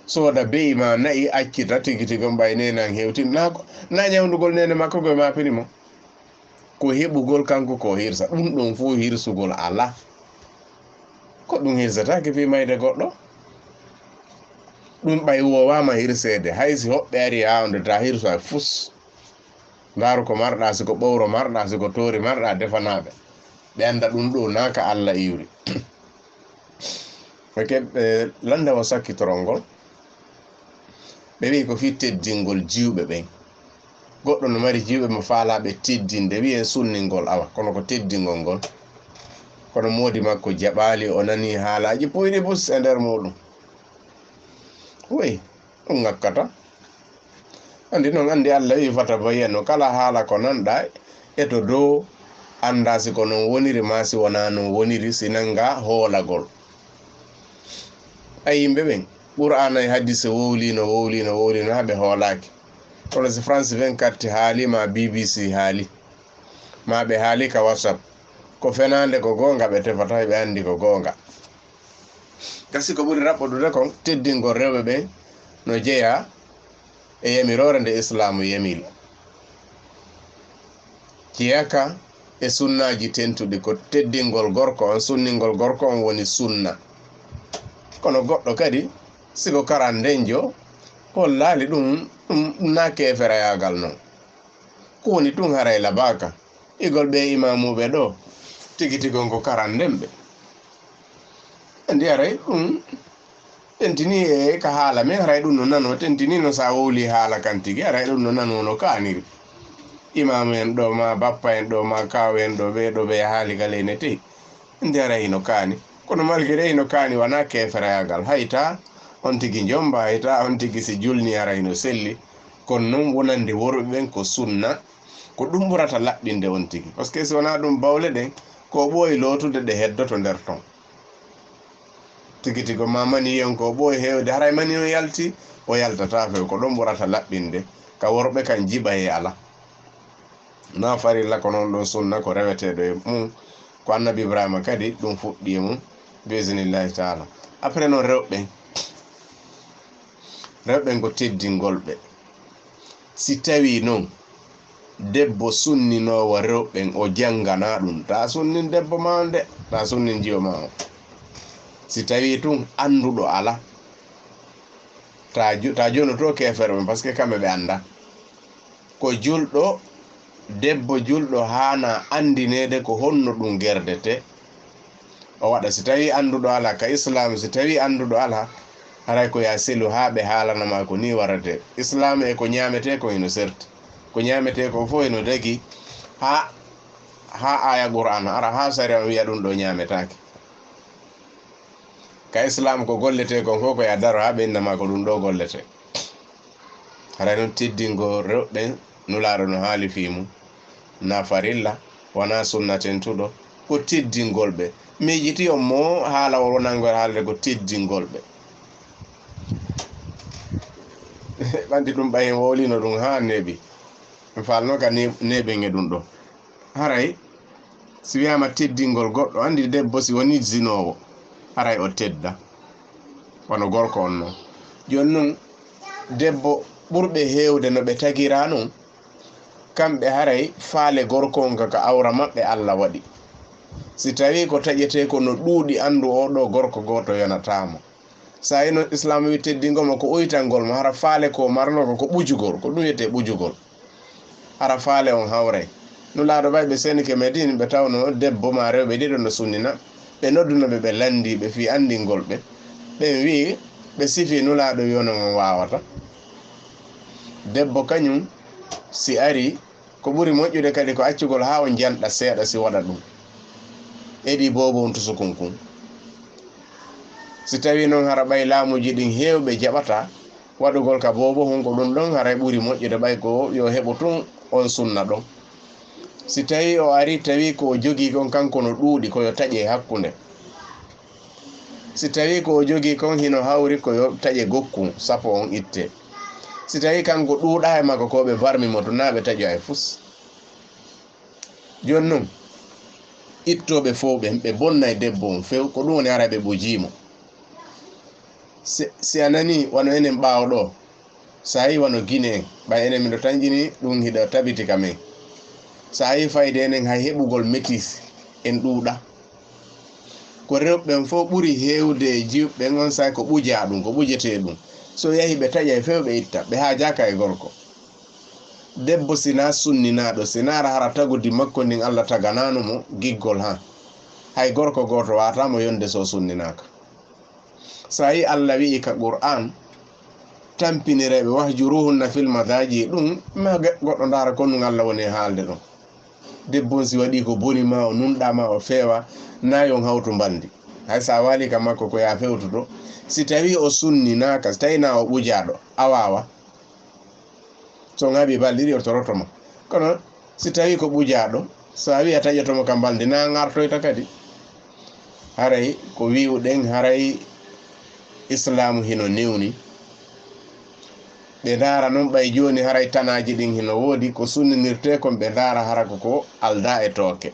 Sooda be'i ma na'i accita tigi tigi on ɓay neene an hewtin. Na ko, na ñawndugol neene makko ko e ma pini mo. Ko heɓugol kanko ko hirsa. Ɗum ɗon fof hirsugol alaa. Ko ɗum hirsataake fii mayde goɗɗo. Ɗum ɓay woowaama hirseede. Hay si hoɓɓe ari haa onde ta hirsa fus. Ndaaru ko marɗa, si ko ɓowro marɗa, si ko toori marɗa, defanaa ɓe. Ɓe annda ɗum ɗo naa ka Alla iwri. Ɓe keɓ-, ɓe lannda o sakkitorol ngol. Ɓe wi'i ko fii teddingol jiwɓe ɓen. Goɗɗo no mari jiwɓe mo faalaa ɓe teddinde, wi'ee sunningol, awa, kono ko teddingol ngol. Kono moodi makko jaɓaali, o nanii haalaaji puyɗi bus e nder muuɗum. Wey, ɗum ŋakkata. Anndi non, anndi Alla wi'i, "Fatabayyanu," kala haala ko nanɗaa e to dow, anndaa si ko non woniri maa si wonaa non woniri, si nanngaa hoolagol. A yimɓe ɓen, Qur'aana e hadiise wowliino, wowliino, wowliino, haa ɓe hoolaaki. Kono si France vingt-quatre haali, maa B B C haali, maa ɓe haali ka WhatsApp, ko fenaande ko goonga ɓe tefata, ɓe anndi ko goonga. Gasi ko ɓuri raɓɓuɗude kon, teddingol rewɓe ɓen no jeyaa e yamiroore nde Islaamu yamiri. Jeyaa ka e sunnaaji tentuɗi, ko teddingol gorko on, sunningol gorko on woni sunna. Kono goɗɗo kadi, si ko karandenjo, hollaali ɗum, ɗum naa keeferayaagal non. Ko woni tun haray labaaka. Igol ɓe imaamuɓe ɗo, tigi tigi on ko karandenɓe. Anndi haray ɗum tentinii e ka haala men, haray ɗum no nanoo, tentinii no sa wowli haala kan tigi, haray ɗum no nanoo no kaaniri. Imaamu en ɗo, ma bappa en ɗo, ma kaaw en ɗo, ɓe ɗo ɓe haali ka ley ne tey. Anndi haray hino kaani. Kono malgré hino kaani, wanaa keeferayaagal. Hay ta on tigi njomba, hay ta on tigi si julni haray hino selli. Kono non wonande worɓe ɓen ko sunna. Ko ɗum ɓurata laɓɓinde on tigi. Parce que si wonaa ɗum, bawle ɗen, ko ɓooyi lootude, ɗe heddoto nder ton. Tigi tigi, ma mani on ko ɓooyi heewde, haray mani on yalti, o yaltataa few. Ko ɗum ɓurata laɓɓinde. Ka worɓe kan jiɓa e ala. Na farilla, ko non ɗum sunna, ko reweteeɗo e mum. Ko Annabi Ibrahima kadi ɗum fuɗɗi e mum, bi iznillahi taala. Après non rewɓe ɓen, rewɓe ɓen ko teddingol ɓe. Si tawii non debbo sunninoowo rewɓe ɓen, o jannganaa ɗum, ta sunnin debbo ma on de, ta sunnin jiwo ma on. Si tawii tun annduɗo ala, ta ju-, ta jonoto keefere ɓen, parce que kamɓe ɓe annda. Ko julɗo, debbo julɗo haana anndineede ko honno ɗum gerdetee. O waɗa, si tawii annduɗo alaa ka Islaam, si tawii annduɗo alaa, haray ko yaa selu haa ɓe haalana ma ko nii waratee. Islaam e ko ñaametee ko hino serti. Ko ñaametee ko fof hino dagi haa, haa aaya Qur'aan ara, haa sariya on wi'a ɗum ɗo ñaametaake. Ka Islaam ko golletee kon fof ko yaa daro haa ɓe inna ma ko ɗum ɗo golletee. Haray non teddingol rewɓe ɓen, Nulaaɗo no haali fii mum, na farilla, wanaa sunna tentuɗo, ko teddingol ɓe. Miijiti on mo haala o wonangol haalde ko teddingol ɓe. Ɓanti ɗum ɓay en wowlino ɗum haa neeɓi. Mi faalno ka ne-, neeɓen e ɗum ɗo. Haray, si wiyaama teddingol goɗɗo, anndi debbo si woni zinoowo, haray o tedda. Wano gorko on non. Jooni non, debbo ɓurɓe heewde no ɓe tagiraa non, kamɓe haray faale gorko on ka, ka awra maɓɓe Alla waɗi. Si tawii ko taƴetee ko no ɗuuɗi, anndu oo ɗoo gorko gooto yonataa mo. Sa yino Islaam wi teddingol mo ko uytangol mo, hara faale ko marnoo ko, ko ɓujugol, ko ɗum wiyetee ɓujugol. Hara faale on hawray. Nulaaɗo ɓay ɓe senike Medina, ɓe tawno debbo maa rewɓe ɗiɗo no sunnina, ɓe nodduno ɓe, ɓe lanndii ɓe fii anndingol ɓe. Ɓen wi'i, ɓe sifii Nulaaɗo yono on waawata. Debbo kañum si ari, ko ɓuri moƴƴude kadi ko accugol haa on janɗa seeɗa si waɗa ɗum. Eɗi boobo on tusukun kun. Si tawii non hara ɓay laamuuji ɗin heewɓe jaɓataa waɗugol ka boobo hun, ko ɗum ɗon haray ɓuri moƴƴude ɓay ko yo heɓu tun on sunna ɗon. Si tawii o arii tawii ko o jogii kon kanko no ɗuuɗi, ko yo taƴe hakkunde. Si tawii ko o jogii kon hino hawri ko yo taƴe gokkun, sappo on itte. Si tawii kanko ɗuuɗaa e makko ko ɓe barmi mo tun, naa ɓe taƴoyay fus. Jooni non, ittooɓe fow ɓen, ɓe bonnay debbo on few, ko ɗun woni haray ɓe ɓujii mo. Si, si a nanii wano enen ɓaawo ɗoo, so a yii wano Gine en, ɓay enen miɗo tanƴini ɗun hiɗa tabiti ka men. So a yii fayde enen hay heɓugol métis en ɗuuɗaa. Ko rewɓe ɓen fow ɓuri heewde e jiwɓe ɓen on saa'i ko ɓujaa ɗun, ko ɓujetee ɗun. So yahi ɓe taƴay few ɓe itta, ɓe haajaaka e gorko. Debbo si naa sunninaaɗo, si naara hara tagudi makko ndin Alla taganaano mo giggol han. Hay gorko gooto waawataa mo yonde so o sunninaaka. So a yii Alla wi'i ka Qur'aan, tampinireeɓe, "Wahjuruhunna fil madaaji", ɗun, ma ge-, goɗɗo ndaara ko ɗun Alla woni e haalde ɗon. Debbo on si waɗii ko boni, ma o nunɗaa, ma o feewaa, naa yo on hawtu mbalndi. Hay so a waalii ka makko ko yo a fewtu to. Si tawii o sunninaaka, si tawii naa o ɓujaaɗo, a waawaa. So on haɓii balɗe ɗiɗi, o toroto ma. Kono si tawii ko ɓujaaɗo, so a wi'i a taƴoto mo ka mbalndi, naa on artoyta kadi. Haray ko wi'uɗen, haray Islaamu hino newni. Ɓe ndaara non ɓay jooni haray tanaaji ɗin hino woodi, ko sunninirtee kon ɓe ndaara hara ko ko aldaa e tooke.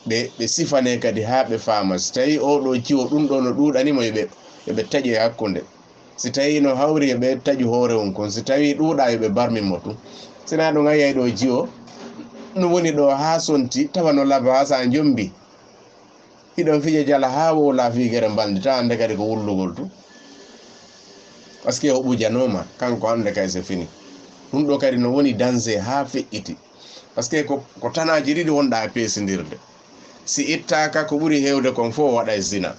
Ɓe, ɓe sifanee kadi haa ɓe faama. Si tawii oo ɗoo jiwo ɗun ɗoo no ɗuuɗani mo, yo ɓe, yo ɓe taƴoy hakkunde. Si tawii no hawri, yo ɓe taƴu hoore on kon. Si tawii ɗuuɗaa, yo ɓe barmin mo tun. Si naa ɗun, a yi'ay ɗoo jiwo no woni ɗoo haa sonti, tawa no laba haa so a jombii. Hiɗon fija jala haa wowlaa fii gere mbalndi, tawa hannde kadi ko wullugol tun. Parce que o ɓujanooma, kanko hannde kay c'est fini. Ɗun ɗoo kadi no woni danger haa feƴƴiti. Parce que ko, ko tanaaji ɗiɗi wonɗaa e peesindirde. Si ittaaka, ko ɓuri heewde kon fow o waɗay zina.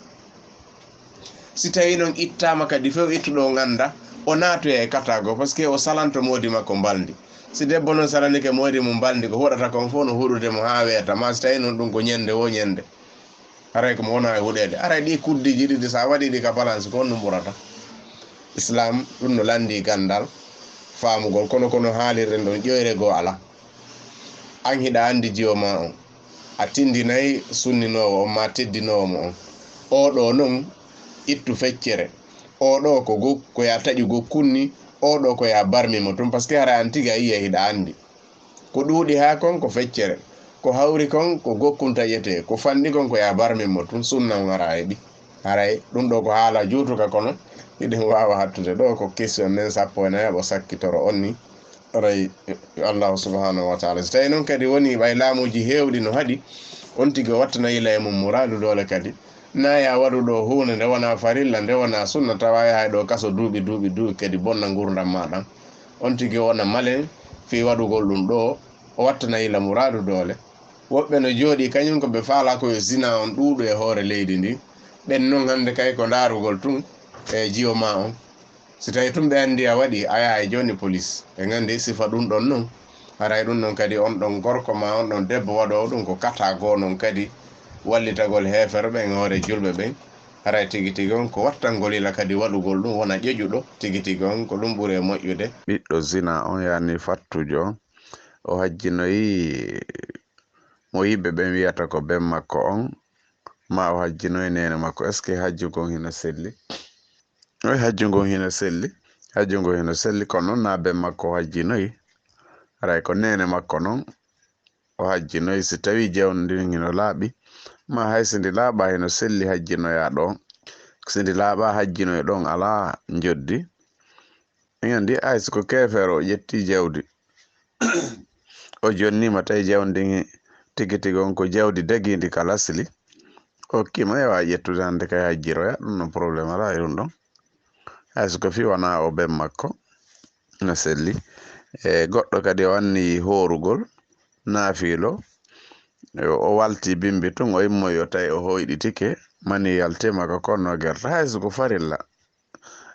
Si tawii non ittaama kadi few, ittuɗo on annda, o naatoya e kataago, parce que o salanto moodi makko mbalndi. Si debbo non salanike moodi mum mbalndi, ko huɗata kon fow no huɗude mo haa weeta, maa si tawii non ɗun ko ɲande woo ɲande. Haray ko mo wonaa e huɗeede. Haray ɗii kuddeeji ɗiɗi, si a waɗii ɗi ka balance, ko honɗun ɓurata? Islaam, ɗun no lanndii ganndal, faamugol, kono, kono haalirɗen ɗon, ƴoyre goo alaa. An hiɗa anndi jiwo maa on, a tinndinay sunninoowo on maa teddinoowo mo on. Oo ɗoo non, ittu feccere. Oo ɗoo ko go-, ko yo a taƴu gokkun nii, oo ɗoo ko yo a barmi mo tun, parce que hara an tigi a yi'ay hiɗa anndi. Ko ɗuuɗi haa kon ko feccere, ko hawri kon ko gokkun taƴetee, ko fanɗi kon ko yo a barmin mo tun, sunna on hara a heɓi. Haray ɗun ɗoo ko haala juutuka, kono hiɗen waawa hattude ɗoo, ko question nden sappo e nayaɓo sakkitoro on nii. Haray yo Allaahu subhaanahu wa taala. Si tawii non kadi wonii ɓay laamuuji heewɗi no haɗi, on tigi o wattana yila e mum muraadu doole kadi. Naa yo a waɗu ɗoo huunde nde wonaa farilla, nde wonaa sunna, tawa a yahay ɗoo kaso duuɓi, duuɓi, duuɓi, kadi bonna ngurndan maa ɗan. On tigi o wona malen fii waɗugol ɗun ɗoo, o wattana yila muraadu doole. Woɓɓe no jooɗii, kaɲun ko ɓe faalaa ko yo zina on ɗuuɗu e hoore leydi ndin. Ɓen non hannde kay ko ndaarugol tun e jiwo maa on. Si tawii tun ɓe anndi a waɗii, a yahay jooni polis. Ɓen anndi sifa ɗun ɗon non. Haray ɗun non kadi on ɗon gorko maa on ɗon debbo waɗoowo ɗun ko kataago non kadi wallitagol heeferɓe ɓen e hoore julɓe ɓen. Haray tigi tigi on ko wattangol yila kadi waɗugol ɗun wona ƴoƴuɗo tigi tigi on, ko ɗun ɓuri e moƴƴude. Ɓiɗɗo zina on, yani fattujo on, o hajjinoyi mo yimɓe ɓen wi'ata ko ben makko on, maa o hajjinoyi neene makko. Est-ce que hajju ngon hino selli? Oy, hajju ngon hino selli. Hajju ngon hino selli, kono non naa ben makko o hajjinoyi. Haray ko neene makko non o hajjinoyi. Si tawii jawdi ndin hino laaɓi, maa hay si ndi laaɓaa, hino selli hajjinoyaa ɗon. Si ndi laaɓaa, hajjinoy ɗon alaa njoddi. En anndi, hay si ko keefeero o ƴetti jawdi, o jonniima tawi jawdi ndin tigi tigi on ko jawdi dagiindi ka lasli, o hokkiima, yo a ƴettude hannde kay hajjiroya, ɗun non problème alaa e ɗun ɗon. Hay si ko fii wanaa o ben makko, no selli. E goɗɗo kadi o anniyi hoorugol, naafiilo, o walti bimbi tun, o immoyi o tawi o hoyɗitike, mani yaltiima ka konno gerta, hay si ko farilla,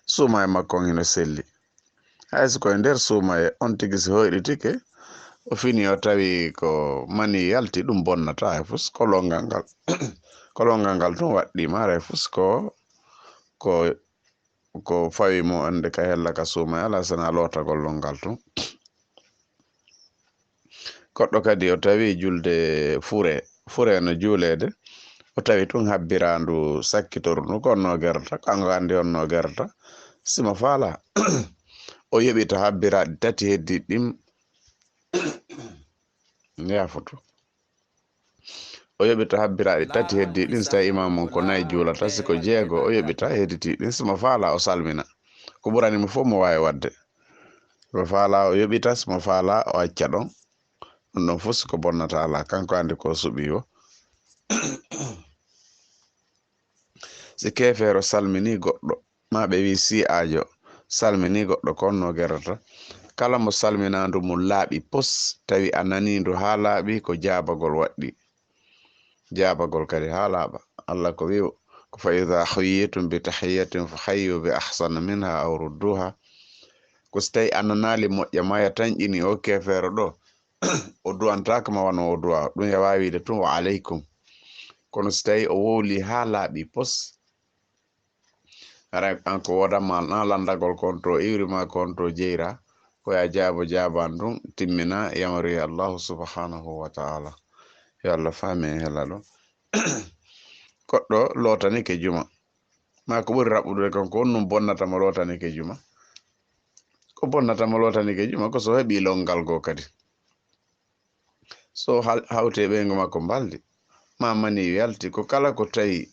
suumaye makko on hino selli. Hay si ko e nder suumaye, on tigi si hoyɗitike, o fini o tawi ko mani yalti, ɗun bonnataa hay fus, ko longal ngal, ko longal ngal tun waɗɗiima, haray fus ko, ko, ko fawi mo annde ka hella ka suumaye, alaa si wanaa lootagol longal tun. Goɗɗo kadi o tawi julde fure, fure no juuleede, O tawi tun habbiraandu sakkitorundu ko honno gerata, ko an ko anndi honno gerata. Simo faala, o yoɓita habbiraaɗi tati heddi ɗin. Yafutu. O yoɓita habbiraaɗi tati heddi ɗin, si tawi imaamu on ko nayi juulata, si ko jeego, o yoɓita hedditi ɗin, simo faala, o salmina. Ko ɓurani mo fof mo waawi waɗde. Simo faala, o yoɓita, simo faala, o acca ɗon. Ɗum ɗon fof si ko bonnata alaa, kanko anndi ko o suɓii o. Si keefeero salminii goɗɗo, maa ɓe wii sii aajo salminii goɗɗo, ko honno gerata? Kala mo salminaandu mum laaɓi pos, tawi a nanii ndu haa laaɓi, ko jaabagol waɗɗii. Jaabagol kadi haa laaɓa. Allah ko wi'i, ko fa idaa huyyitum bi tahiyyatin fa hayyu bi ahsana minha aw rudduha. Ko si tawi a nanaali moƴƴa, maa ya tanƴini o keefeero ɗo, o du'antaako ma wano o du'a. Ɗum ya waawi wi'ude tun wa aleykum. Kono si tawi o wowli haa laaɓi pos, haray an ko woodanma na lanndagol ko honto iwri ma, ko honto jeyra, ko ya jaabo jaaban ɗum, timmina, yamari Allahu subhanahu wa ta'ala. Yo Allah faami en hela ɗo. Goɗɗo lootanike juma. Maa ko ɓuri raɓɓude kon, ko honɗum bonnata mo lootanike juma? Ko bonnata mo lootanike juma ko so heɓi lonngal goo kadi. So hal-, hawti e ɓeyngu makko mbaldi, maa maniyu yalti, ko kala ko tawi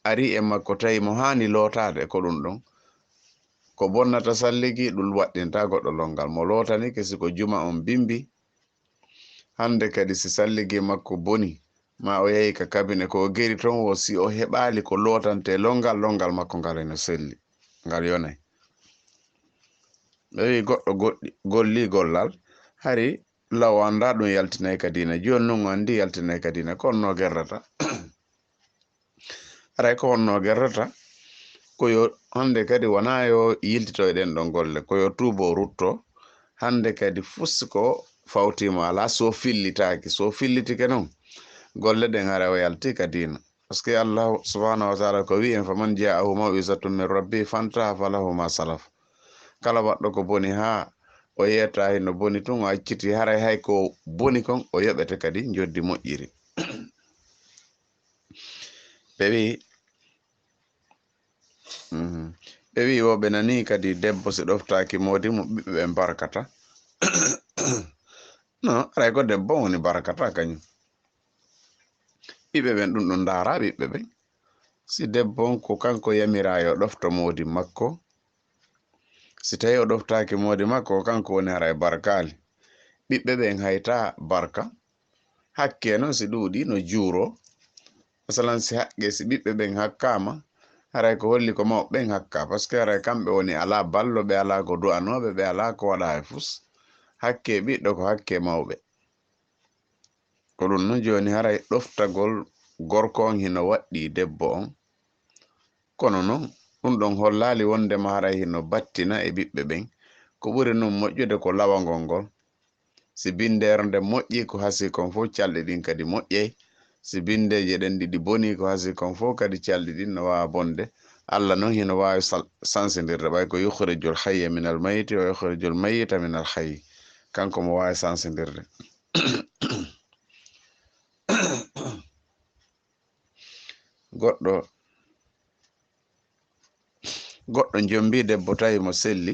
ari e makko tawi mo haani lootaade, ko ɗum ɗon. Ko bonnata salligi, ɗum waɗɗinta goɗɗo lonngal. Mo lootanike si ko juma on bimbi, hannde kadi si salligi makko boni, maa o yahi ka kabine, ko o geri ton wo si o heɓaali ko lootante lonngal, lonngal makko ngal eno selli, ngal yonay. Ɓe wi'i goɗɗo goɗɗi-, golli gollal, hari law o anndaa ɗum yaltinay ka diina. Jooni non o anndi yaltinay ka diina. Ko honno gerrata? Haray ko honno gerrata? Ko yo hannde kadi wonaa yo yiltito e ɗen ɗon golle. Ko yo tuubo rutto. Hannde kadi fus ko fawtiimo alaa so fillitaaki. So fillitike non, golle ɗen haray o yalti ka diina. Parce que Allah subhanahu wa ta'ala ko wi'i en, "Faman ja'ahu maw'izatun min rabbi fantaha falahu ma salaf." Kala waɗɗo ko boni haa o yeeta hino boni tun, o acciti, haray hay ko boni kon, o yoɓete kadi njoddi moƴƴiri. Ɓe wi'i, mhm. Ɓe wi'i wo ɓe nanii kadi debbo si ɗoftaaki moodi mum, ɓiɓɓe ɓen barkata. No, haray ko debbo on woni barkata kañum. Ɓiɓɓe ɓen ɗum ɗum ndaara ɓiɓɓe ɓen. Si debbo on ko kanko yamiraa yo ɗofto moodi makko, si tawi o ɗoftaaki moodi makko, ko kanko woni haray barkaali. Ɓiɓɓe ɓen hayta barka. Hakke non si ɗuuɗi no juuro. Masalan, si haqqe, si ɓiɓɓe ɓen hakkaama, haray ko holli ko mawɓe ɓen hakka, parce que haray kamɓe woni alaa ballo, ɓe alaa ko du'anooɓe, ɓe alaa ko waɗa e fus. Hakke ɓiɗɗo ko hakke mawɓe. Ko ɗum non jooni haray ɗoftagol gorko on hino waɗɗii debbo on. Kono non, ɗum ɗon hollaali wondema haray hino battina e ɓiɓɓe ɓen. Ko ɓuri non moƴƴude ko lawangol ngol. Si bindeere nden moƴƴi, ko hasii kon fof calɗi ɗin kadi moƴƴay. Si bindeeje ɗen ɗiɗi bonii, ko hasii kon fof kadi calɗi ɗin no waawa bonde. Allah non hino waawi sal-, sansindirde, ɓay ko yukhrijul hayya minal mayyiti wa yukhrijul mayyita minal hayyi. Kanko mo waawi sansindirde. Goɗɗo, goɗɗo jombi debbo tawi mo selli,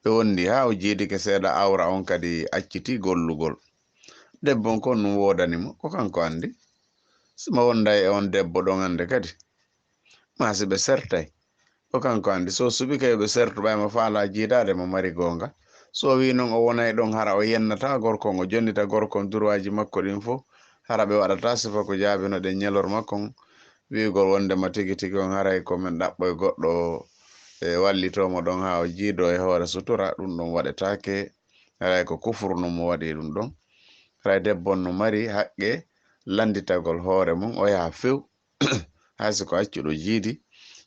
ɓe wondi haa o jiidike seeɗa, awra on kadi acciti gollugol. Debbo on kon ɗum woodani mo, ko kanko anndi. Si mo wonday e on debbo ɗon annde kadi, maa si ɓe sertay, ko kanko anndi. So suɓike yo ɓe sertu, ɓay mo faalaa jiidaade mo mari goonga. So o wii non o wonay ɗon, hara o yennata gorko on, o jonnita gorko on durwaaji makko ɗin fof, hara ɓe waɗata sifa ko jaabinoɗen ñalorma kon, wi'ugol wondema tigi tigi on haray ko men ɗaɓɓoy goɗɗo, e, wallitoo mo ɗon haa o jiidoo e hoore sutura, ɗum ɗon waɗetaake. Haray ko kufru non mo waɗi ɗum ɗon. Haray debbo on no mari haqqe lannditagol hoore mum, o yaha few. Hay si ko accuɗo jiidi,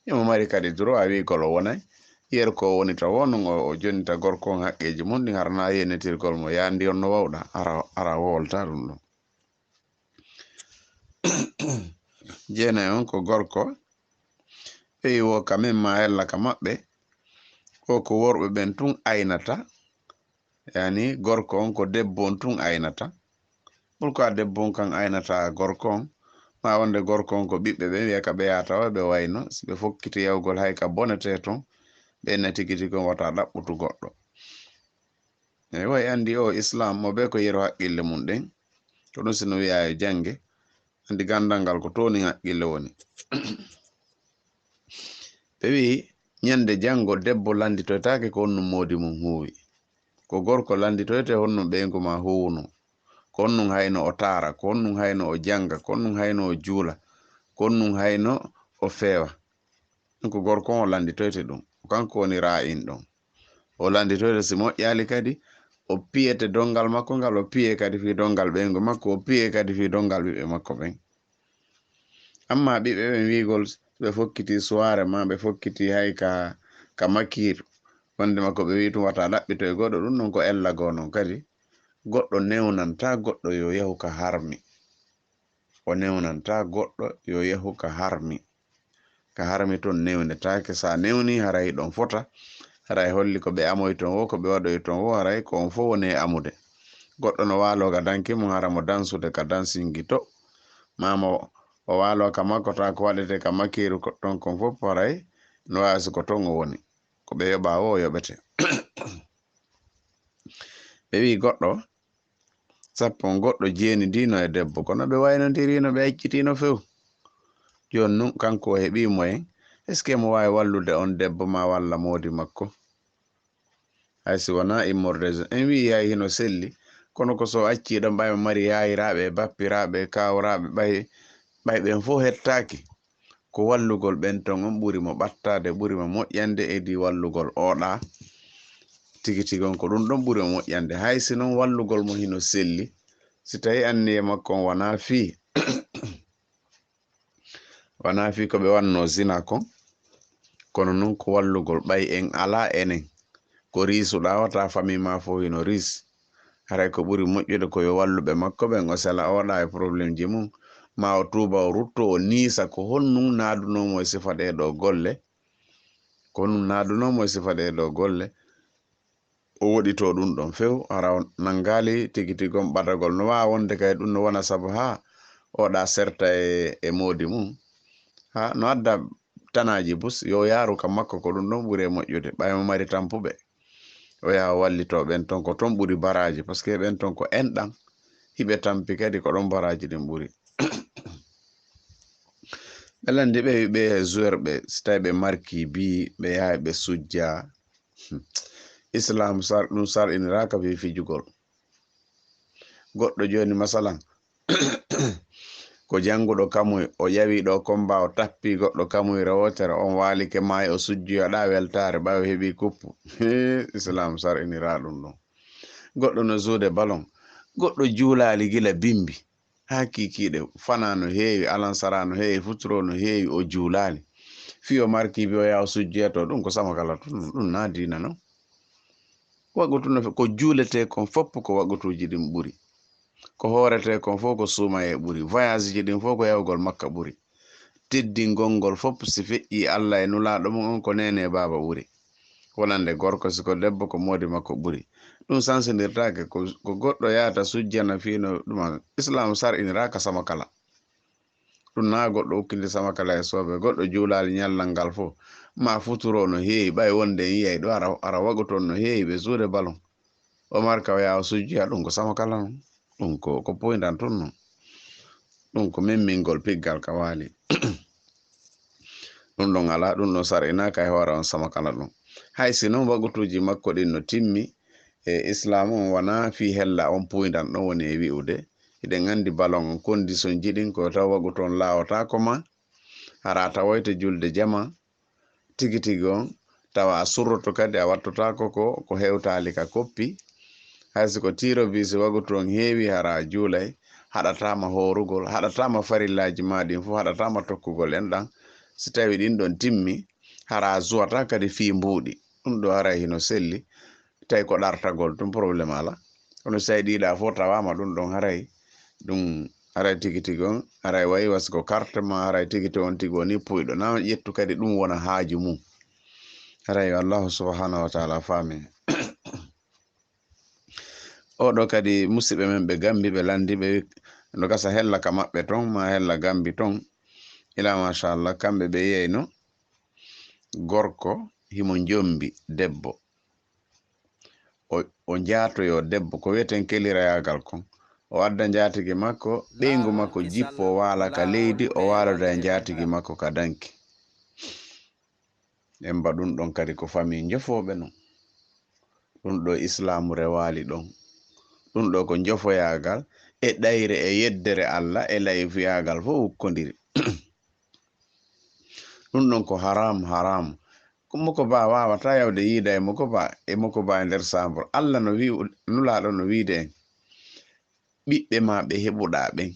imo mari kadi droit wi'ugol o wonay. Yer ko woni tawo non o, o jonnita gorko on haqqeeji mum ɗin, hara na yennitirgol mo, yaa ndi on no wawɗa, ara, ara wowlta ɗum ɗon. Jeenay on ko gorko, ɓe wo ka men ma hella ka maɓɓe, ko ko worɓe ɓen tun aynata, yani gorko on ko debbo on tun aynata. Pourquoi debbo on kan aynata gorko on? Ma wonde gorko on ko ɓiɓɓe ɓe wiya ka ɓe yaata o ɓe wayno, si ɓe fokkiti yawgol hay ka bonete ton, ɓe na tigi tigi on wata ɗaɓɓutu goɗɗo. Eyi, way anndi o Islam mo be ko yeru haqqille mum ɗen. Ko ɗum si no wiya yo jannge, anndi ganndal ngal ko tooni haqqille woni. Ɓe wi'i, ñande janngo debbo lannditoytaake ko honɗum moodi mum huuwi. Ko gorko lannditoyte honɗum ɓeyngu ma huuwuno. Ko honɗum hayno o taara, ko honɗum hayno o jannga, ko honɗum hayno o juula, ko honɗum hayno o feewa. Ɗum ko gorko on o lannditoyte ɗum. Ko kanko woni raa'in ɗon. O lannditoyte si moƴƴaali kadi, o piyete donngal makko ngal, o piye kadi fii donngal ɓeyngu makko, o piye kadi fii donngal ɓiɓɓe makko ɓen. Amma ɓiɓɓe ɓen wiigol ɓe fokkiti suwaare ma, ɓe fokkiti hay ka, ka makiitu. Wonde makko ɓe wi'i tun wata ɗaɓɓito e goɗɗo, ɗum ɗon ko ella goo non kadi. Goɗɗo newnanta goɗɗo yo yahu ka harmi. O newnanta goɗɗo yo yahu ka harmi. Ka harmi ton newnetaake. Sa newni, haray ɗon fota. Haray holli ko ɓe amoy ton wo, ko ɓe waɗoy ton wo, haray ko on fof woni e amude. Goɗɗo no waaloo ka danki mum, hara mo dansude ka dansingi to. Maa mo o waaloo ka makko, ta ko waɗete ka makiiru ko ton kon fof, haray no waawi si ko ton o woni. Ko ɓe yoɓaa wo, o yoɓete. Ɓe wi'i goɗɗo, sappo on goɗɗo jeenidino e debbo, kono ɓe waynondirino, ɓe accitino few. Jooni nun, kanko o heɓii moyen, est-ce que mo waawi wallude on debbo maa walla moodi makko? Hay si wonaa immorde, en wi'i hay hino selli, kono ko so accii ɗon, ɓay mo mari yaayiraaɓe e bappiraaɓe e kaawraaɓe, ɓay, ɓay ɓen fof hettaaki. Ko wallugol ɓen ton on ɓuri mo ɓattaade, ɓuri mo moƴƴande, edi wallugol oɗa. Tigi tigi on ko ɗum ɗon ɓuri mo moƴƴande. Hay si non wallugol mo hino selli, si tawi anniye makko on wanaa fii, wanaa fii ko ɓe wanno zina kon, kono non ko wallugol ɓay en alaa enen. Ko riisuɗaa wata famille ma fof hino riis. Haray ko ɓuri moƴƴude ko yo walluɓe makko ɓen o sela oɗa e problème ji mum. Ma o tuuba, o rutto, o niisa ko honɗum naadunoo mo e sifa ɗee ɗoo golle. Ko honɗum naadunoo mo e sifa ɗee ɗoo golle. O woɗitoo ɗum ɗon few, hara o nanngaali tigi tigi on ɓadagol. No waawa wonde kay ɗum no wona sabu haa oɗa serta e, e moodi mum. Haa no adda tanaaji bus, yo yaaru ka makko, ko ɗum ɗon ɓuri e moƴƴude. Ɓay mo mari tampuɓe, o yaha o wallitoo ɓen ton, ko ton ɓuri baraaji, parce que ɓen ton ko enɗan, hiɓe tampi kadi ko ɗon baraaji ɗin ɓuri. Ɓe lanndi ɓe, ɓe joueur ɓe, si tawi ɓe marki bi, ɓe yahay ɓe sujja. Islam sar-, ɗum sar'iniraaka fii fijugol. Goɗɗo jooni, masalan, ko jannguɗo kamuy, o ƴawi ɗo komba, o tappi goɗɗo kamuyre wootere, on waalike maayi, o sujjoya ɗa weltaare, ɓay o heɓi kuppu. Hee, Islam sar'iniraa ɗum ɗum. Goɗɗo no jouer ballon, goɗɗo juulaali gila bimbi haa kiikiiɗe, fanaa no heewi, alansara no heewi, futuro no heewi, o juulaali. Fii o marki bi o yaha o sujjoya to, ɗum ko sama kala tun, ɗum naa diina non. Waqutu no fe-, ko juuletee kon fof ko waqutuuji ɗin ɓuri. Ko hooretee kon fof ko suumayee ɓuri. Voyage ji ɗin fof ko yahugol Makka ɓuri. Teddingol ngol fof si feƴƴii Alla e Nulaaɗo mum on ko neene e baaba ɓuri. Wonande gorko si ko debbo ko moodi makko ɓuri. Ɗum sansindirtaake. Ko, ko goɗɗo yahata sujjana fii no ɗum Islaam sar'iniraaka sama kala. Ɗum naa goɗɗo ukkindi sama kala e soobe. Goɗɗo juulaali ñallal ngal fof. Ma futuro no heewi, ɓay wonde en yiyay ɗo ara, ara waqutu on no heewi ɓe suude ballon. Omar ka o yaha o sujjoya, ɗum ko sama kala non. Ɗum ko, ko poyndan tun non. Ɗum ko memmingol piggal ka waali. Ɗum ɗon alaa, ɗum ɗon sar'inaaka e hoore on sama kala ɗum. Hay si non waqutuuji makko ɗin no timmi, e Islaam on wanaa fii hella on puyndan ɗon woni e wi'ude. Hiɗen anndi ballon on, kondisonji ɗin ko taw waqutu on laawotaako ma, hara tawoyte julde jama, tigi tigi on, tawa a surroto kadi, a wattotaako ko, ko hewtaali ka koppi. Hay si ko tiiro bisi waqutu on heewi, hara a juulay, haɗataama hoorugol, haɗataama farillaaji maa ɗin fof, haɗataama tokkugol enɗan. Si tawi ɗin ɗon timmi, hara a zuwata kadi fii mbuuɗi. Ɗum ɗo haray hino selli. Tawi ko ɗartagol tun, problème alaa. Kono si tawi ɗiɗa fof tawaama ɗum ɗon, haray ɗum, haray tigi tigi on, haray wayi wasi ko carte ma, haray tigi tigi on tigi woni puyɗo. Na ƴettu kadi ɗum wona haaju mum. Haray yo Allahu subhanahu wa taala faami. Oɗo kadi musiɓɓe men ɓe Gambi, ɓe landi, ɓe wi-, No gasa hella ka maɓɓe ton, ma hella Gambi ton. Ila machallah, kamɓe ɓe yiyayno gorko himo jombi debbo. O, o jaatoyo debbo, ko wiyeten kelirayaagal kon. O adda njaatigi makko, ɓeyngu makko jippo, o waala ka leydi, o waaloda e njaatigi makko ka danki. En mba ɗum ɗon kadi ko famii njofooɓe non. Ɗum ɗo Islaamu rewaali ɗon. Ɗum ɗo ko njofoyaagal e ɗayre e yeddere Allah e layfiyaagal fof ukkondiri. Ɗum ɗon ko haram, haram. Ko moko ba waawata yawde yiida e moko ba, e moko ba e nder saambur. Allah no wi'u, Nulaaɗo no wi'de en, ɓiɓɓe ma ɓe heɓuɗa ɓen.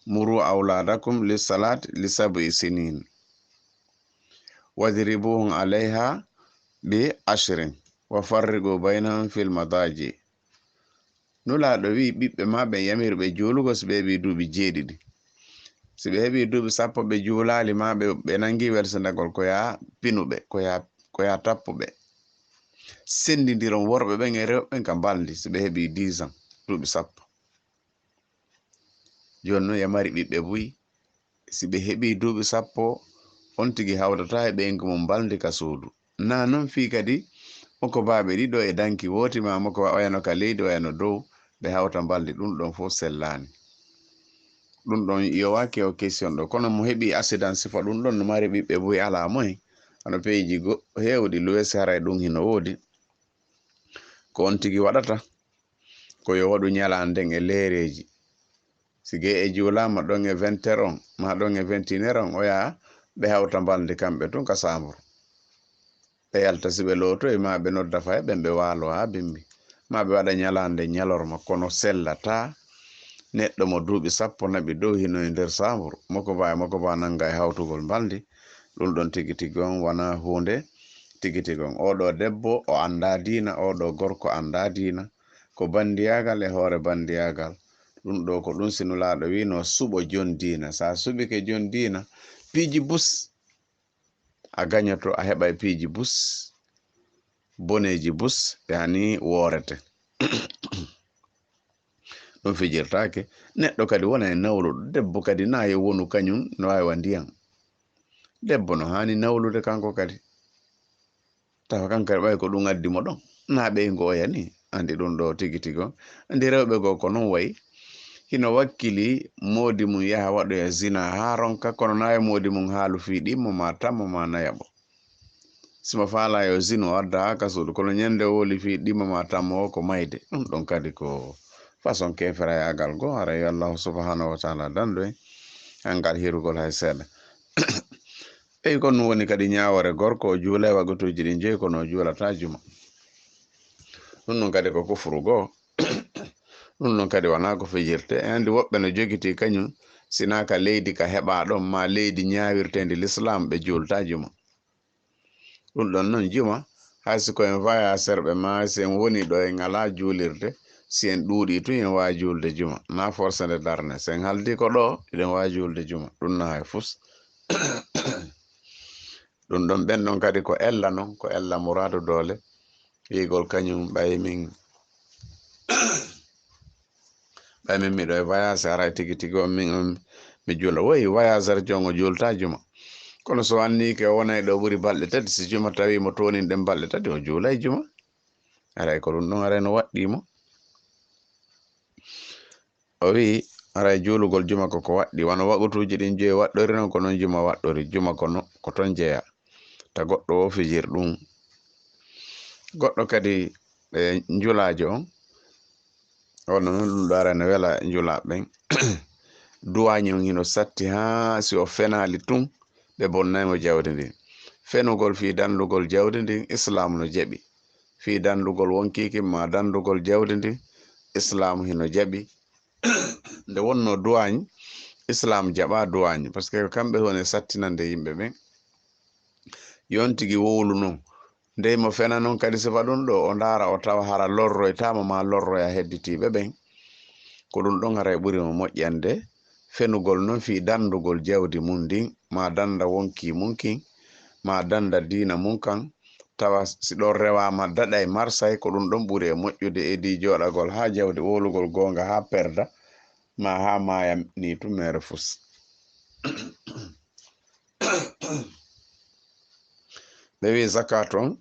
Muru awladakum li salat li sab'i sinin. Wadribuhum alayha bi ashrin. Wa farriqu baynahum fil madaji. Nulaaɗo wi'i ɓiɓɓe ma ɓen, yamiru ɓe juulugo si ɓe heɓi duuɓi jeeɗiɗi. Si ɓe heɓi duuɓi sappo ɓe juulaali ma ɓe, ɓe nangi welsindagol, ko yaa pinu ɓe, ko yaa, ko yaa tappu ɓe. Sendindiron worɓe ɓen e rewɓe ɓen ka mbalndi si ɓe heɓi dix ans, duuɓi sappo. Jooni non ya mari ɓiɓɓe buy, si ɓe heɓi duuɓi sappo, on tigi hawtata e ɓeyngu mum mbalndi ka suudu. Na non fii kadi, moko baaɓe ɗiɗo e danki wooti ma moko ba oyano ka leydi, oyano dow, ɓe hawta mbalndi, ɗum ɗon fof sellaani. Ɗum ɗon yowaaki o question ɗo. Kono mo heɓi accident sifa ɗum ɗon no mari ɓiɓɓe buy alaa moyen. Hano peeji go-, heewɗi luwesi haray ɗum hino woodi. Ko on tigi waɗata, ko yo waɗu ñalaande nden e leereeji. Si gee e juulaama ɗon e vingt heures on, ma ɗon e vingt et une heures on, oya ɓe hawta mbalndi kamɓe tun ka saambur. Ɓe yalta si ɓe lootoyi, ma ɓe nodda fay ɓen ɓe waalo haa bimbi. Ma ɓe waɗa ñalaande ñalorma, kono sellataa neɗɗo mo duuɓi sappo naɓi dow hino e nder saambur. Moko ba e moko ba nanga e hawtugol mbalndi. Ɗum ɗon tigi tigi on wanaa huunde tigi tigi on. Oo ɗoo debbo, o anndaa diina, oo ɗoo gorko anndaa diina. Ko banndiyaagal e hoore banndiyaagal. Ɗum ɗoo ko ɗum si Nulaaɗo wi'no suɓo jon diina. Sa suɓike jon diina, piiji bus a gañoto, a heɓay piiji bus, boneeji bus, yani woorete. Ɗum fijirtaake. Neɗɗo kadi wona e nawluɗo. Debbo kadi na yo wonu kañum no waawi wa ndiyan. Debbo no haani nawlude kanko kadi. Tawa kan kadi ɓay ko ɗum addi mo ɗon. Na ɓeyngu oya ni. Anndi ɗum ɗo tigi tigi on. Anndi rewɓe goo ko non wayi. Hino wakkili moodi mum yaha waɗoya zina haa ronka, kono na e moodi mum haalu fii ɗimmo ma tammo ma nayaɓo. Si mo faalaa yo zino adda haa ka suudu, kono ñande o woli fii ɗimmo ma tammo o ko mayde. Ɗum ɗon kadi ko façon keferayaagal goo, haray yo Allahu subhanahu wa taala dandu en. Hangal hirugol hay seeɗa. Ɓey kon ɗum woni kadi ñaawoore gorko, o juulay waqtuuji ɗin joyi, kono o juulataa juma. Ɗum ɗon kadi ko kufru goo. Ɗum ɗon kadi wanaa ko fijirte. E anndi woɓɓe no jogitii kañum, sinaa ka leydi ka heɓaa ɗon, ma leydi ñaawirteendi Lislaam, ɓe juultaa juma. Ɗum ɗon non juma, hay si ko en vayaserɓe ma, si en woni ɗo en alaa juulirde, si en ɗuuɗii tun, en waawi juulde juma. Na forcé nde darne. Si en haldi ko ɗo, eɗen waawi juulde juma. Ɗum na hay fus. Ɗum ɗon ɓen ɗon kadi ko ella non, ko ella Muraadu Doole. Wiigol kañum ɓay min, ɓay min miɗo e voyage, haray tigi tigi on min on mi juula. Woy, voyageur jon o juulta juma. Kono so anniike o wonay ɗo ɓuri balɗe tati, si juma tawi mo toonin ɗen balɗe tati, o juulay juma. Haray ko ɗum ɗon haray no waɗɗii mo. O wi'i, haray juulugol juma ko ko waɗɗi, wano waqtuuji ɗin joyi waɗɗori non, ko non juma waɗɗori. Juma ko no, ko ton jeya. Ta goɗɗo o fijir ɗum. Goɗɗo kadi, e njulaajo on, wano non ɗum ɗo ara no wela njulaaɓe ɓen. Duwaañi on hino satti haa si o fenaali tun, ɓe bonnay mo jawdi ndin. Fenugol fii dandugol jawdi ndin, Islaam no jaɓi. Fii dandugol wonkiiki ma dandugol jawdi ndin, Islaam hino jaɓi. Nde wonno duwaañ, Islaam jaɓa duwaañ, parce que kamɓe woni sattinande yimɓe ɓen. Yon tigi wowlu non. Ndey mo fena non kadi sifa ɗum ɗo, o ndaara o tawa hara lorroytaama ma lorroya hedditiiɓe ɓen. Ko ɗum ɗon haray ɓuri mo moƴƴande fenugol non fii dandugol jawdi mum ndin, ma danda wonki mum kin, ma danda diina mum kan, tawa si ɗon rewaama daɗay marsay, ko ɗum ɗon ɓuri e moƴƴude e di jooɗagol haa jawdi wowlugol goonga haa perda, ma ha maya ni tun mere fus. Ɓe wi zakat on,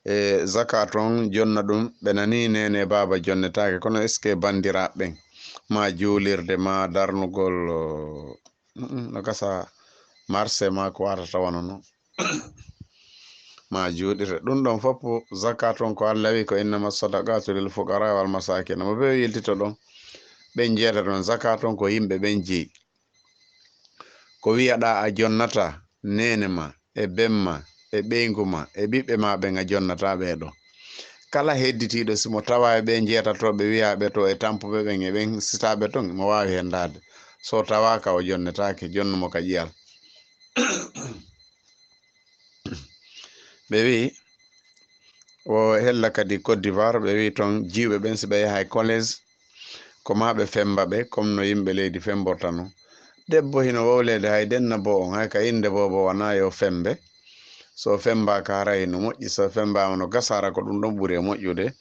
e zakat on jonna ɗum, ɓe nani nene baba jonnetake, kono est ce que bandiraɓe ɓen ma juulirde ma darnugol? Mm, no gasa marché ma ko watata wano non. Ma juuɗire ɗum ɗon fof. Zakat on ko Allah wi ko innama sadaqatu lil fuqara wal masakin, mo ɓe yiltito ɗon, ɓen jeeta ɗon. Zakat on ko yimɓe ɓen jeyi. Ko wiyaɗa a jonnata nene ma e ben ma e ɓeyngu ma e ɓiɓɓe ma ɓen, a jonnata ɓe ɗo. Kala hedditiiɗo, si mo tawa e ɓe jeetatoɓe wiyaɓe to e tampuɓe ɓen e ɓen sitaɓe ton, mo wawi hendaade. So tawaka o jonnetake, jonnu mo ka ƴiyal. Ɓe wi o hella kadi Côte d'Ivoire, ɓe wi ton jiwɓe ɓen si ɓe yaha e collège, ko ma ɓe femba ɓe comme no yimɓe leydi femborta non. Debbo hino wowlede hay denna bo on, hay ka innde boobo wona yo fembe. So fembaka haray no moƴƴi, so fembama no gasa, hara ko ɗum ɗon ɓuri e moƴƴude.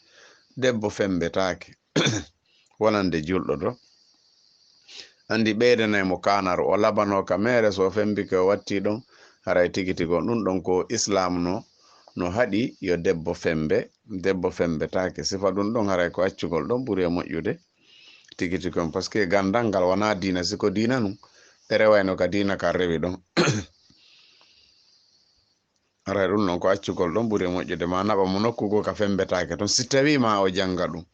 Debbo fembetake wonande julɗo do. Andi ɓeydanay mo kanaru, o labano ka mere, so fembike o watti ɗon, haray tigi tigi on. Ɗum ɗon ko Islam no, no haɗi yo debbo fembe, debbo fembetake. Sifa ɗum ɗon haray ko accugol ɗon ɓuri e moƴƴude tigi tigi on, parce que gandal ngal wona diina, si ko diina nun, ɓe rewayno ka diina kan rewi ɗon. Haray ɗum ɗon ko accugol ɗon ɓuri e moƴƴude, ma naɓa mo nokku goo ka fembetake ton, si tawi ma o janga ɗum.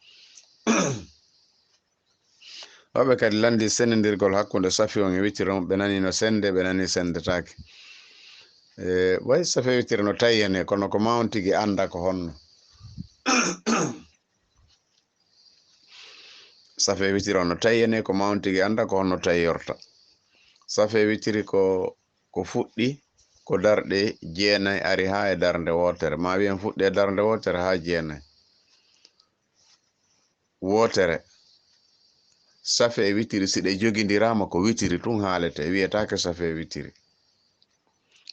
Woɓɓe kadi landi sendindirgol hakkunde safi on e witiri on, ɓe nani no sende, ɓe nani sendetake. E, way safi e witiri no tayyane, kono ko ma on tigi anda ko honno. Safi e witiri on no tayyane, ko ma on tigi anda ko honno tayyorta. Safi e witiri ko, ko fuɗɗi ko darɗe jeenay ari ha e darnde wootere. Ma wiyen fuɗɗi e darnde wootere ha jeenay. Wootere. Safe e witiri, si ɗe jogindirama, ko witiri tun haalete, wiyetake safe e witiri.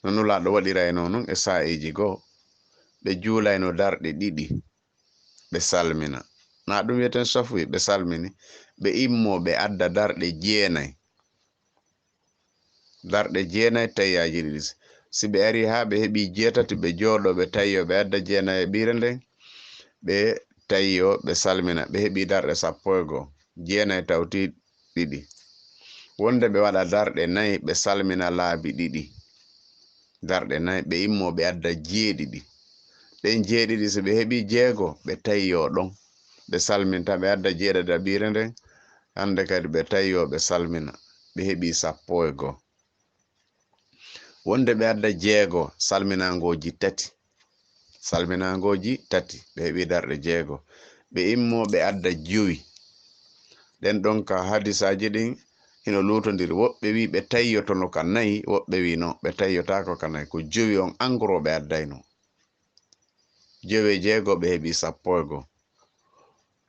No Nulaaɗo waɗirayno non e saa'iiji goo, ɓe juulayno darɗe ɗiɗi, ɓe salmina. Na ɗum wiyeten safuy, ɓe salmini, ɓe immo, ɓe adda darɗe jeenay. Darɗe jeenay tayyaaji ɗiɗi. Si ɓe arii haa ɓe heɓii jeetati, ɓe jooɗoo, ɓe tayyoo, ɓe adda jeenay e ɓiire nden, ɓe tayyoo, ɓe salmina. Ɓe heɓii darɗe sappo e goo. Jeenay tawti ɗiɗi. Wonde ɓe waɗa darɗe nay, ɓe salmina laabi ɗiɗi. Darɗe nay, ɓe immoo, ɓe adda jeeɗiɗi. Ɗen jeeɗiɗi, si ɓe heɓii jeego, ɓe tayyoo ɗon. Ɓe salminta, ɓe adda jeeɗiɗaɓiire nden. Hande kadi ɓe tayyoo, ɓe salmina. Ɓe heɓii sappo e goo. Wonde ɓe adda jeego, salminaangooji tati. Salminaangooji tati, ɓe heɓii darɗe jeego. Ɓe immoo, ɓe adda jowi. Ɗen ɗon ka hadisaaji ɗin hino luutondiri. Woɓɓe wi'i ɓe tayyotono ka nayi, woɓɓe wi'i non, ɓe tayyotaako ka nayi. Ko jowi on en gros ɓe addayno. Jowi e jeego, ɓe heɓii sappo e goo.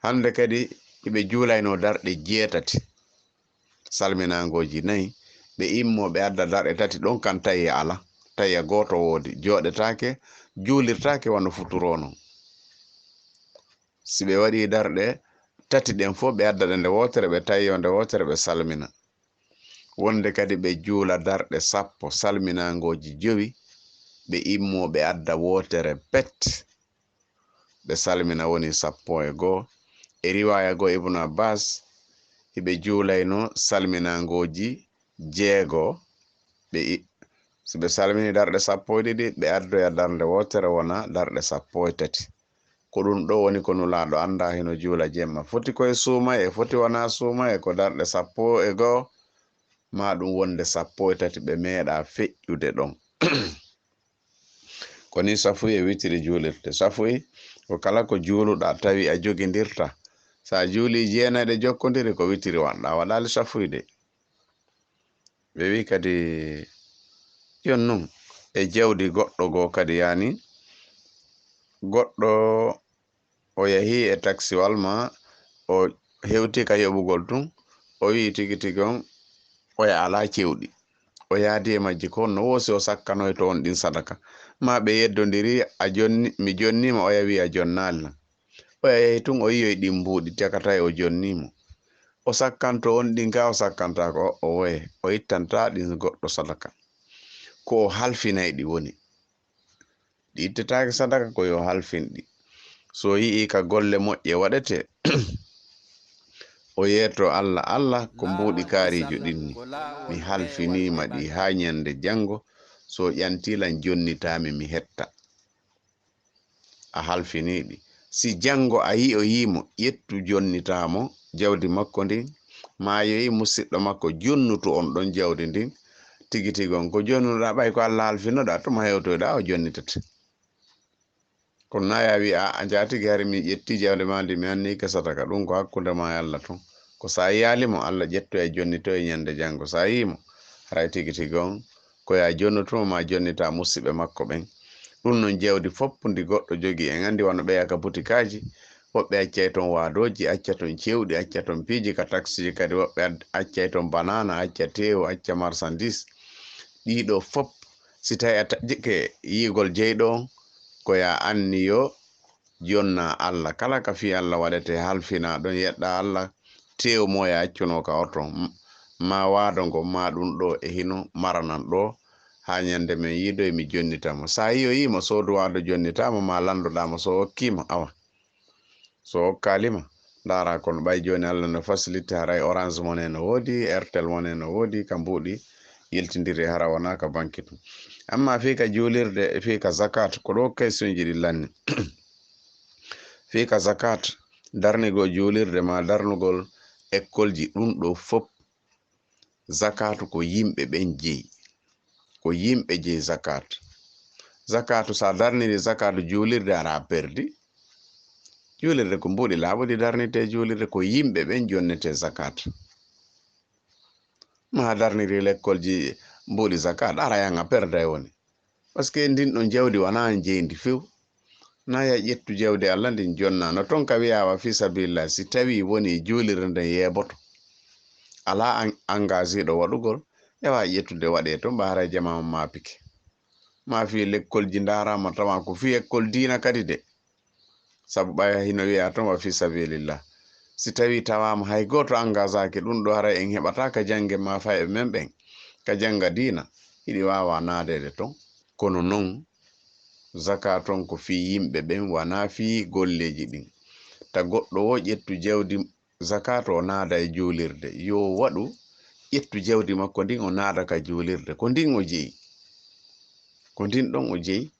Hande kadi hiɓe juulayno darɗe jeetati, salminaangooji nayi, ɓe immoo, ɓe adda darɗe tati, ɗon kan tayya alaa, tayya gooto woodi, jooɗetaake, juulirtaake wano futuro non. Si ɓe waɗii darɗe tati ɗen fof, ɓe adda ɗe nde wootere, ɓe tayyoo nde wootere, ɓe salmina. Wonde kadi ɓe juula darɗe sappo, salminaangooji jowi, ɓe immoo, ɓe adda wootere pet, ɓe salmina, woni sappo e goo. E riwaaya goo Ibnu Abbas, hiɓe juulayno salminaangooji jeego, ɓe i-, si ɓe salmini darɗe sappo e ɗiɗi, ɓe addoya darnde wootere, wona darɗe sappo e tati. Ko ɗum ɗo woni ko Nulaaɗo anndaa hino juula jemma. Foti ko e suumaye, foti wonaa suumaye, ko darɗe sappo e goo, maa ɗum wonde sappo e tati, ɓe meeɗaa feƴƴude ɗon. Ko nii safuy e witiri juulirte. Safuy ko kala ko juuluɗaa tawi a jogindirta. So a juulii jeenay ɗe jokkondiri, ko witiri waɗɗaa, a waɗaali safuy de. Ɓe wi'i kadi, yon nun e jawdi goɗɗo goo kadi, yaani goɗɗo o yahii e taksiwal maa o hewtii ka yoɓugol tun, o wi'i tigi tigi on oya alaa cewɗi. O yaadi e majji ko honno woo si o sakkanoyto on ɗin sadaka. Maa ɓe yeddondiri, a jonni, mi jonniima, oya wi'i a jonnaali lan. Oya yehi tun, o yiyoy ɗin mbuuɗi, cakatay o jonni mo. O sakkanto on ɗin ka o sakkanta ko o woye, o ittanta ɗin goɗɗo sadaka. Ko o halfinay ɗi woni. Ɗi ittetaake sadaka, ko yo halfin ɗi. So yi'i ka golle moƴƴe waɗete, o yeeto Alla, Alla, ko mbuuɗi kaariijo ɗin ni. Mi halfiniima ɗi haa ñande janngo, so ƴantii lan jonnitaa mi, mi hetta. A halfinii ɗi. Si janngo a yi'oyii mo, ƴettu jonnitaa mo jawdi makko ndin, maa a yi'oyii musiɗɗo makko jonnutu on ɗon jawdi ndin, tigi tigi on ko jonnuɗaa, ɓay ko Alla halfinoɗaa, tuma hewtoyɗaa o jonnitete. Kono na ya wi, "A, a jaatigi hari mi ƴetti jawdi maa ndi, mi anni ke sadaka, ɗum ko hakkunde maa e Alla tun." Ko sa yiyaali mo, Alla ƴettoya jonnitoya ñande janngo. Sa yii mo, haray tigi tigi on, ko ya jonnutu mo ma jonnita musiɓɓe makko ɓen. Ɗum non jawdi fof ndi goɗɗo jogii. En anndi wano ɓeya ka butikaaji, woɓɓe accay ton waadooji, acca ton cewɗi, acca ton piiji ka taksiji kadi, woɓɓe ad-, accay ton banana, acca teewu, acca marchandise. Ɗiɗo fof, si tawi a taƴike yiigol jeyɗo on, ko ya anniyo jonna Alla. Kala ka fii Alla waɗete, halfina ɗon, yeɗɗa Alla, teewu mo ya accuno ka oto. M-, ma waado ngo, ma ɗum ɗo e hino maranan ɗo, haa ñande men yiidoy mi jonnita mo. Sa yiyoyii mo, soodu waado jonnita mo, ma lanndoɗaa mo, so okkii mo, awa. So okkaali ma, ndaara kono ɓay jooni Alla no facilité, haray Orange Money no woodi, Airtel Money no woodi, ka mbuuɗi yiltindiri, hara wonaa ka banki tun. Amma fii ka juulirde, fii ka zakat, ko ɗo questionji ɗi lanni. Fii ka zakat, darnigol juulirde ma darnugol ekkolji, ɗum ɗo fop zakatu ko yimɓe ɓen jeyi. Ko yimɓe jeyi zakatu. Zakatu, sa darniri zakatu juulirde, ara perdi. Juulirde ko mbuuɗi laaɓuɗi darnite juulirde, ko yimɓe ɓen jonnete zakatu. Ma darniri lekkolji mbuuɗi zakatu, ara yan a perday woni. Parce que ndin ɗon jawdi wonaa an jeyndi few. Na ya ƴettu jawdi Alla ndin jonna. No ton ka wi'awa fi sabilillah, si tawi woni juulirde nden yeeboto. Alaa an-, engagé ɗo waɗugol, ewa ƴettude waɗe ton, ɓa haray jama on maapike. Ma fi lekkolji ndaarama tawa ko fi ekkol diina kadi de. Sabu ɓaya hino wi'a ton wa fi sabilillah. Si tawi tawaama hay gooto engagé ki ɗum ɗo, haray en heɓata ka jannge ma fay e men ɓen. Ka jannga diina, hiɗi waawa naadeede ton. Kono non, zakat on ko fii yimɓe ɓen, wanaa fii golleeji ɗin. Ta goɗɗo wo ƴettu jawdi zakat o naada e juulirde, yo waɗu ƴettu jawdi makko ndin o naada ka juulirde. Ko ndin o jeyi. Ko ndin ɗon o jeyi.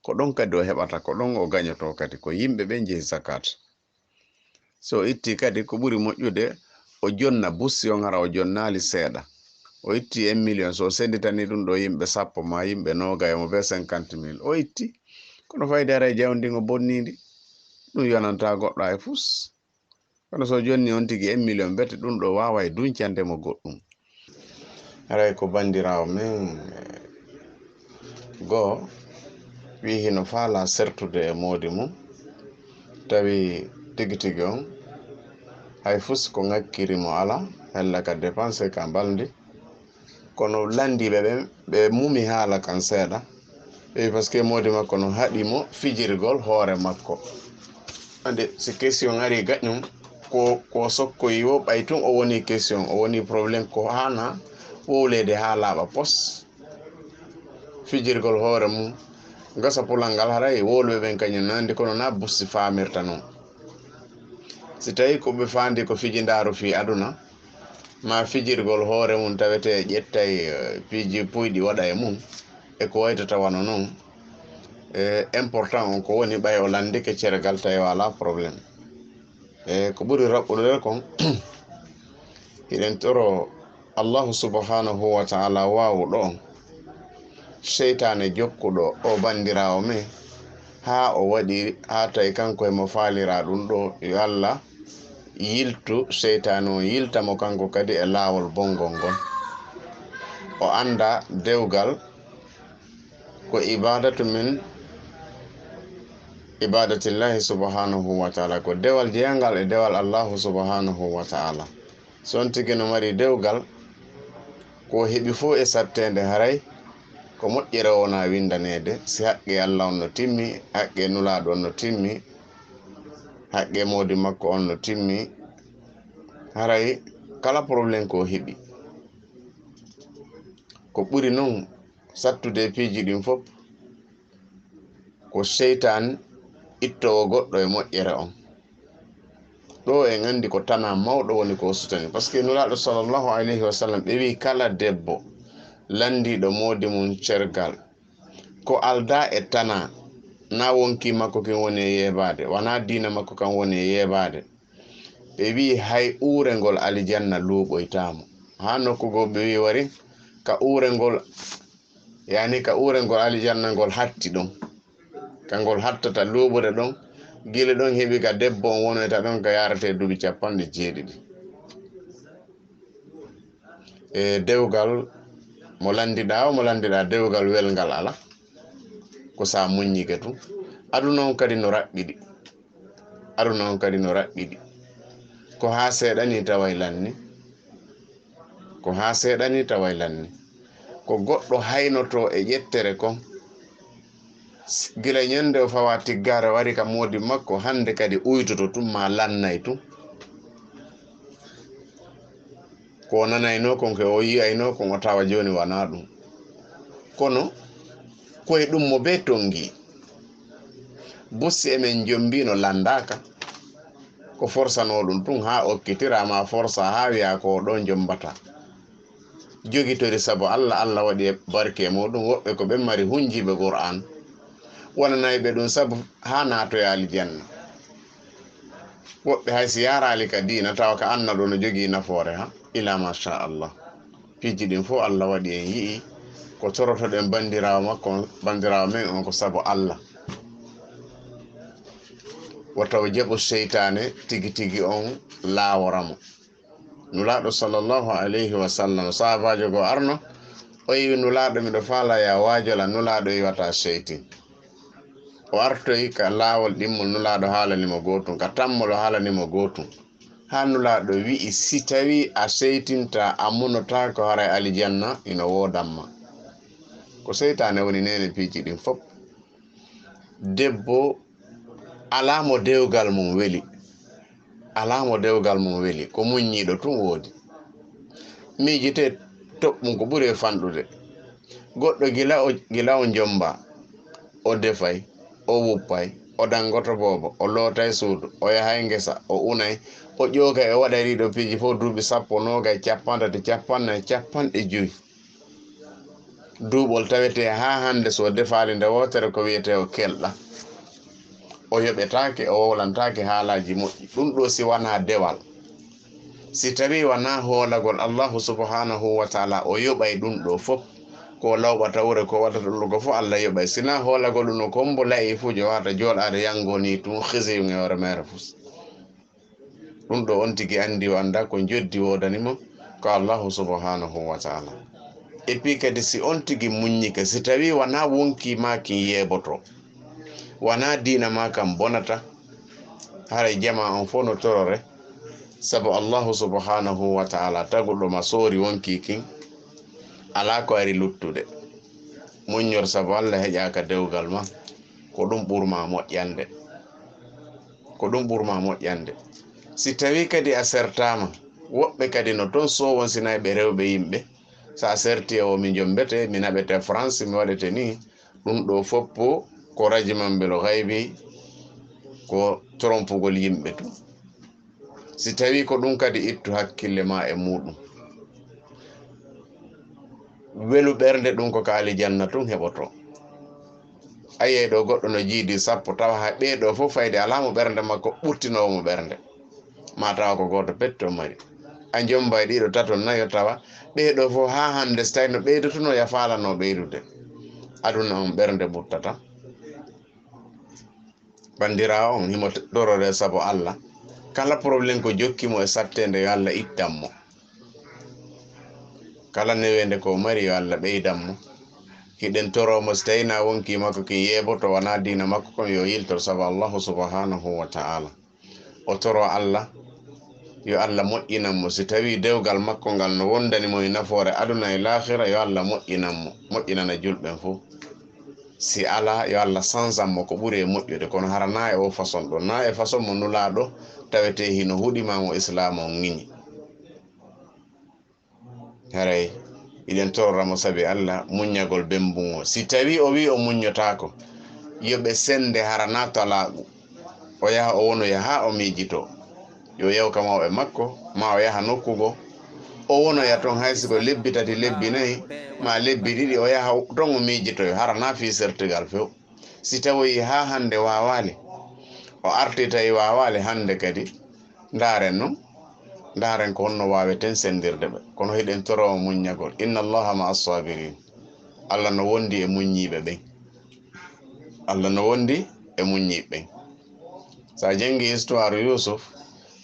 Ko ɗon kadi o heɓata, ko ɗon o gañoto kadi. Ko yimɓe ɓen jeyi zakat. So o itti kadi ko ɓuri moƴƴude, o jonna bussi on, hara o jonnaali seeɗa. O itti un million, so o senditani ɗum ɗo yimɓe sappo ma yimɓe noogay mo be cinquante mille, o itti. Kono fayde haray jawdi ndin o bonni ndi. Ɗum yonanta goɗɗo hay fus. Kono so jonni on tigi un million, mbete ɗum ɗo waaway duncande mo goɗɗum. Haray ko bandiraawo men, eh, goo wi hino faala sertude e moodi mum, tawi tigi tigi on hay fus ko ŋakkiri mo ala, hella ka dépense ka mbalndi. Kono lanndiiɓe ɓen, ɓe mumi haala kan seeɗa. Ɓe wi, parce que moodi makko no haɗi mo fijirgol hoore makko. Ande, si question ari gaƴƴum, ko, ko sokkoyi wo, ɓay tun o woni question, o woni problème, ko haana wowleede haa laaɓa pos. Fijirgol hoore mum, gasa pulal ngal, haray wowluɓe ɓen kañum nandi, kono na bussi faamirta non. Si tawi ko ɓe faandi ko fijindaaru fii aduna, ma fijirgol hoore mum tawete ƴettay, eh, piiji puyɗi waɗa e mum, e ko waytata wano non, eh, important on ko woni ɓay o landike cergal tawi wala problème. E ko ɓuri raɓɓude kon, hiɗen toro Allahu subhanahu wa ta'ala waawuɗo on, seytaane jokkuɗo o bandiraawo men, haa o waɗi, haa tawi kanko e mo faalira ɗum ɗo, yo Allah yiltu seytaane on, yilta mo kanko kadi e laawol bonngol ngol. O annda dewgal ko ibadatu min ibadatillahi subhanahu wa ta'ala, ko dewal jeyangal e dewal Allahu subhanahu wa ta'ala. So on tigi no mari dewgal, ko heɓi fof e satteende, haray ko moƴƴere o wona winndaneede, si haqqe Allah on no timmi, haqqe Nulaaɗo on no timmi, haqqe moodi makko on no timmi, haray kala problème ko heɓi. Ko ɓuri non sattude e piiji ɗin fof, ko seytaan ittoowo goɗɗo e moƴƴere on. Ɗo en anndi ko tana mawɗo woni ko o sutani. Parce que Nulaaɗo sallallahu alayhi wa sallam ɓe wi'i kala debbo lanndiiɗo moodi mum cergal, ko aldaa e tana, na wonki makko kin woni e yeebaade, wanaa diina makko kan woni e yeebaade. Ɓe wi'i hay uurengol alijanna luuɓoytaamo. Haa nokku goo ɓe wi'i wari ka uurengol, yani ka uurengol alijanna ngol hatti ɗon. Ka ngol hattata luuɓude ɗon, gila ɗon heɓi ka debbo on wonoyta ɗon ka yaarete duuɓi capanɗe jeeɗiɗi. E dewgal mo lanndiɗaa o, mo lanndiɗaa dewgal welngal ala. Ko sa muññike tun. Aduna on kadi no raɓɓiɗi. Aduna on kadi no raɓɓiɗi. Ko haa seeɗa ni taway lanni. Ko haa seeɗa ni taway lanni. Ko goɗɗo haynotoo e ƴettere kon. Gila ñande o fawa tiggaare wari ka moodi makko, hande kadi uytoto tun ma lannay tun. Ko o nanaynoo kon, ko o yi'aynoo kon, o tawa jooni wanaa ɗun. Kono koye ɗun mo bee tonngi. Bussi e men jommbino lanndaaka. Ko forsanoo ɗun tun haa okkitira ma forsa haa wi'a ko o ɗon jommbata. Jogitori sabu Alla, Alla waɗi e barke muɗum. Woɓɓe ko ɓen mari hunjiiɓe Qur'aan. Wonanay ɓe ɗun sabu haa naatoya aljanna. Woɓɓe hay si yaaraali ka diina, tawa ka annaɗo no jogii nafoore, ha? Ila ma sha Allah. Piiji ɗin fof Allah waɗi en yi'i ko torotoɗen bandiraawo makko on, bandiraawo men on ko sabu Allah. Wata o jaɓo seytaane tigi tigi on laawora mo. Nulaaɗo sallallahu alayhi wa sallam, sahaabaajo goo arno, o yi'i Nulaaɗo, miɗo faala ya waajola, Nulaaɗo wi'ata seytin. O artoyi ka laawol ɗimmol, Nulaaɗo haalani mo gootun, ka tammol o haalani mo gootun. Haa Nulaaɗo wi'i, si tawii a seytintaa, a munotaako, haray alijanna ino woodan ma. Ko seytaane woni neene piiji ɗin fof. Debbo alaa mo dewgal mum weli. Alaa mo dewgal mum weli. Ko muññiiɗo tun woodi. Miijitee toɓɓun ko ɓuri e fanɗude. Goɗɗo gila o, gila o jomba, o defay, o wuppay, o dangoto boobo, o lootay suudu, o yahay ngesa, o unay, o ƴoogay, o waɗay ɗiɗo piiji fof duuɓi sappo, noogay, cappanɗe tati, cappannayi, capanɗe jowi. Duuɓol tawetee haa hannde, so defaali nde wootere, ko wiyetee o kelɗa. O yoɓetaake, o wowlantaake haalaaji moƴƴi. Ɗun ɗoo si wanaa dewal, si tawii wanaa hoolagol Allahu subhanahu wa taala, o yoɓay ɗun ɗoo fof. Ko lawɓata wure, ko waɗata ɗun ɗoo ko fof Allah yoɓay. Sinaa hoolagol ɗun ɗoo, ko mbo la'i fuu jo wata jooɗaade yanngoni tun, xisiyun e hoore meere fus. Ɗun ɗoo on tigi anndi o annda ko njoddi woodani mo ko Allahu subhanahu wa taala. Et puis kadi si on tigi muññike, si tawii wanaa wonkii maa kin yeeboto, wanaa diina maa kan bonata, haray jamaa on fof no torore, sabu Allahu subhanahu wa taala taguɗo ma soori wonkii kin, alaa ko ari luttude. Muññor sabu Allah heƴaaka dewgal ma, ko ɗun ɓurma moƴƴande. Ko ɗun ɓurma moƴƴande. Si tawii kadi a sertaama, woɓɓe kadi no ton soowonsinayɓe rewɓe yimɓe. So a serti e o, mi jommbete, mi naɓete France, mi waɗete nii. Ɗun ɗoo fof ko rajman bil ghaybi, ko trompugol yimɓe tun. Si tawii ko ɗun kadi, ittu hakkille maa e muɗum. Welu ɓernde ɗun ko ka alijanna tun heɓoto. A yi'ay ɗoo goɗɗo no jiidi sappo, tawa hay ɓee ɗoo fof fayde alaa mo ɓernde makko ɓuttinoowo mo ɓernde. Maa tawa ko gooto pette o mari. A jommbay ɗiɗo, tato, nayo, tawa ɓee ɗoo fof haa hannde, so tawii no ɓeydotonoo, ya faalanoo ɓeydude. Aduna on ɓernde ɓuttata. Banndiraawo on himo torore sabu Allah. Kala problème ko jokki mo e satteende, yo Allah ittan mo. Kala neweende ko mari, yo Allah ɓeydan mo. Hiɗen toroo mo, si tawii na wonkii makko kin yeeboto, wanaa diina makko kon, yo yiltor sabu Allahu subhanahu wa ta'ala. O toroo Allah, yo Allah moƴƴinan mo. Si tawii dewgal makko ngal no wondani mo e nafoore aduna e laakhira, yo Allah moƴƴinan mo, moƴƴinana julɓen fof. Si alaa, yo Allah sansan mo ko ɓuri e moƴƴude, kono hara naa e oo façon ɗoo, naa e façon mo Nulaaɗo tawetee hino huɗi maa mo Islaam on ŋiñi. Haray, hiɗen torora mo sabi Allah, muññagol bembuŋo. Si tawii o wi'i o muññotaako, yo ɓe sende hara naa talaaku. O yaha, o wonoya haa o miijitoo. Yo yaw ka mawɓe makko, maa o yaha nokku goo. O wonoya ton hay si ko lebbi tati, lebbi nayi, maa lebbi ɗiɗi, o yaha ton o miijitoyo, hara naa fii sertigal few. Si tawoyi haa hande waawaali, o arti tawi waawaali hande kadi, ndaaren non, ndaaren ko honno waaweten sendirde ɓe. Kono hiɗen toroo mo muññagol. Inna Allaha ma'a sabirin. Allah no wondi e muññiiɓe ɓen. Allah no wondi e muññiiɓe ɓen. Sa jangi histoire Yusuf,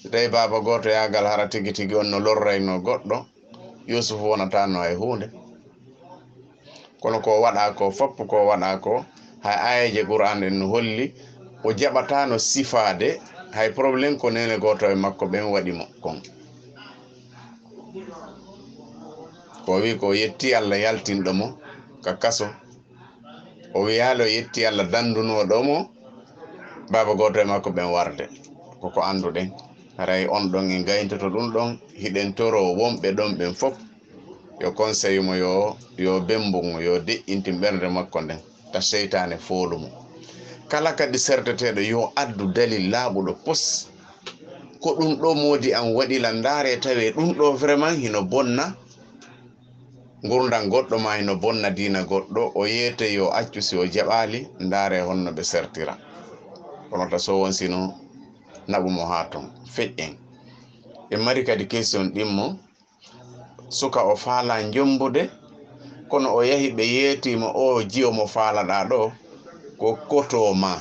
si tawi baaba gooto yaagal hara tigi tigi on no lorraynoo goɗɗo, Yusuf wonataano hay huunde. Kono ko waɗaa ko fop, ko waɗaa ko, hay aayeeje Qur'aan en no holli, o jaɓataano sifaade hay problème ko neene gooto e makko ɓen waɗi mo kon. Ko o wi'i ko o yetti Allah yaltinɗo mo ka kaso. O wiyaali o yetti Allah dandunooɗo mo baaba gooto e makko ɓen warde. Ko ko annduɗen. Haray on ɗon en gayntoto ɗun ɗon, hiɗen toroo wonɓe ɗon ɓen fop. Yo conseil mo yo, yo bembu mo, yo deƴƴintin ɓernde makko nden. Ta seytaane foolu mo. Kala kadi serteteeɗo yo addu dalil laaɓuɗo pos. Ko ɗun ɗoo moodi an waɗi lan, ndaare tawe ɗun ɗoo vraiment hino bonna ngurndan goɗɗo maa hino bonna diina goɗɗo, o yeete yo accu si o jaɓaali, ndaare honno ɓe sertira. Kono ta so won sino naɓu mo haa ton, feƴƴen. En mari kadi question ɗimmo, suka o faalaa jombude, kono o yahi ɓe yeetii mo o jiyo mo faalaɗaa ɗoo, ko koto maa.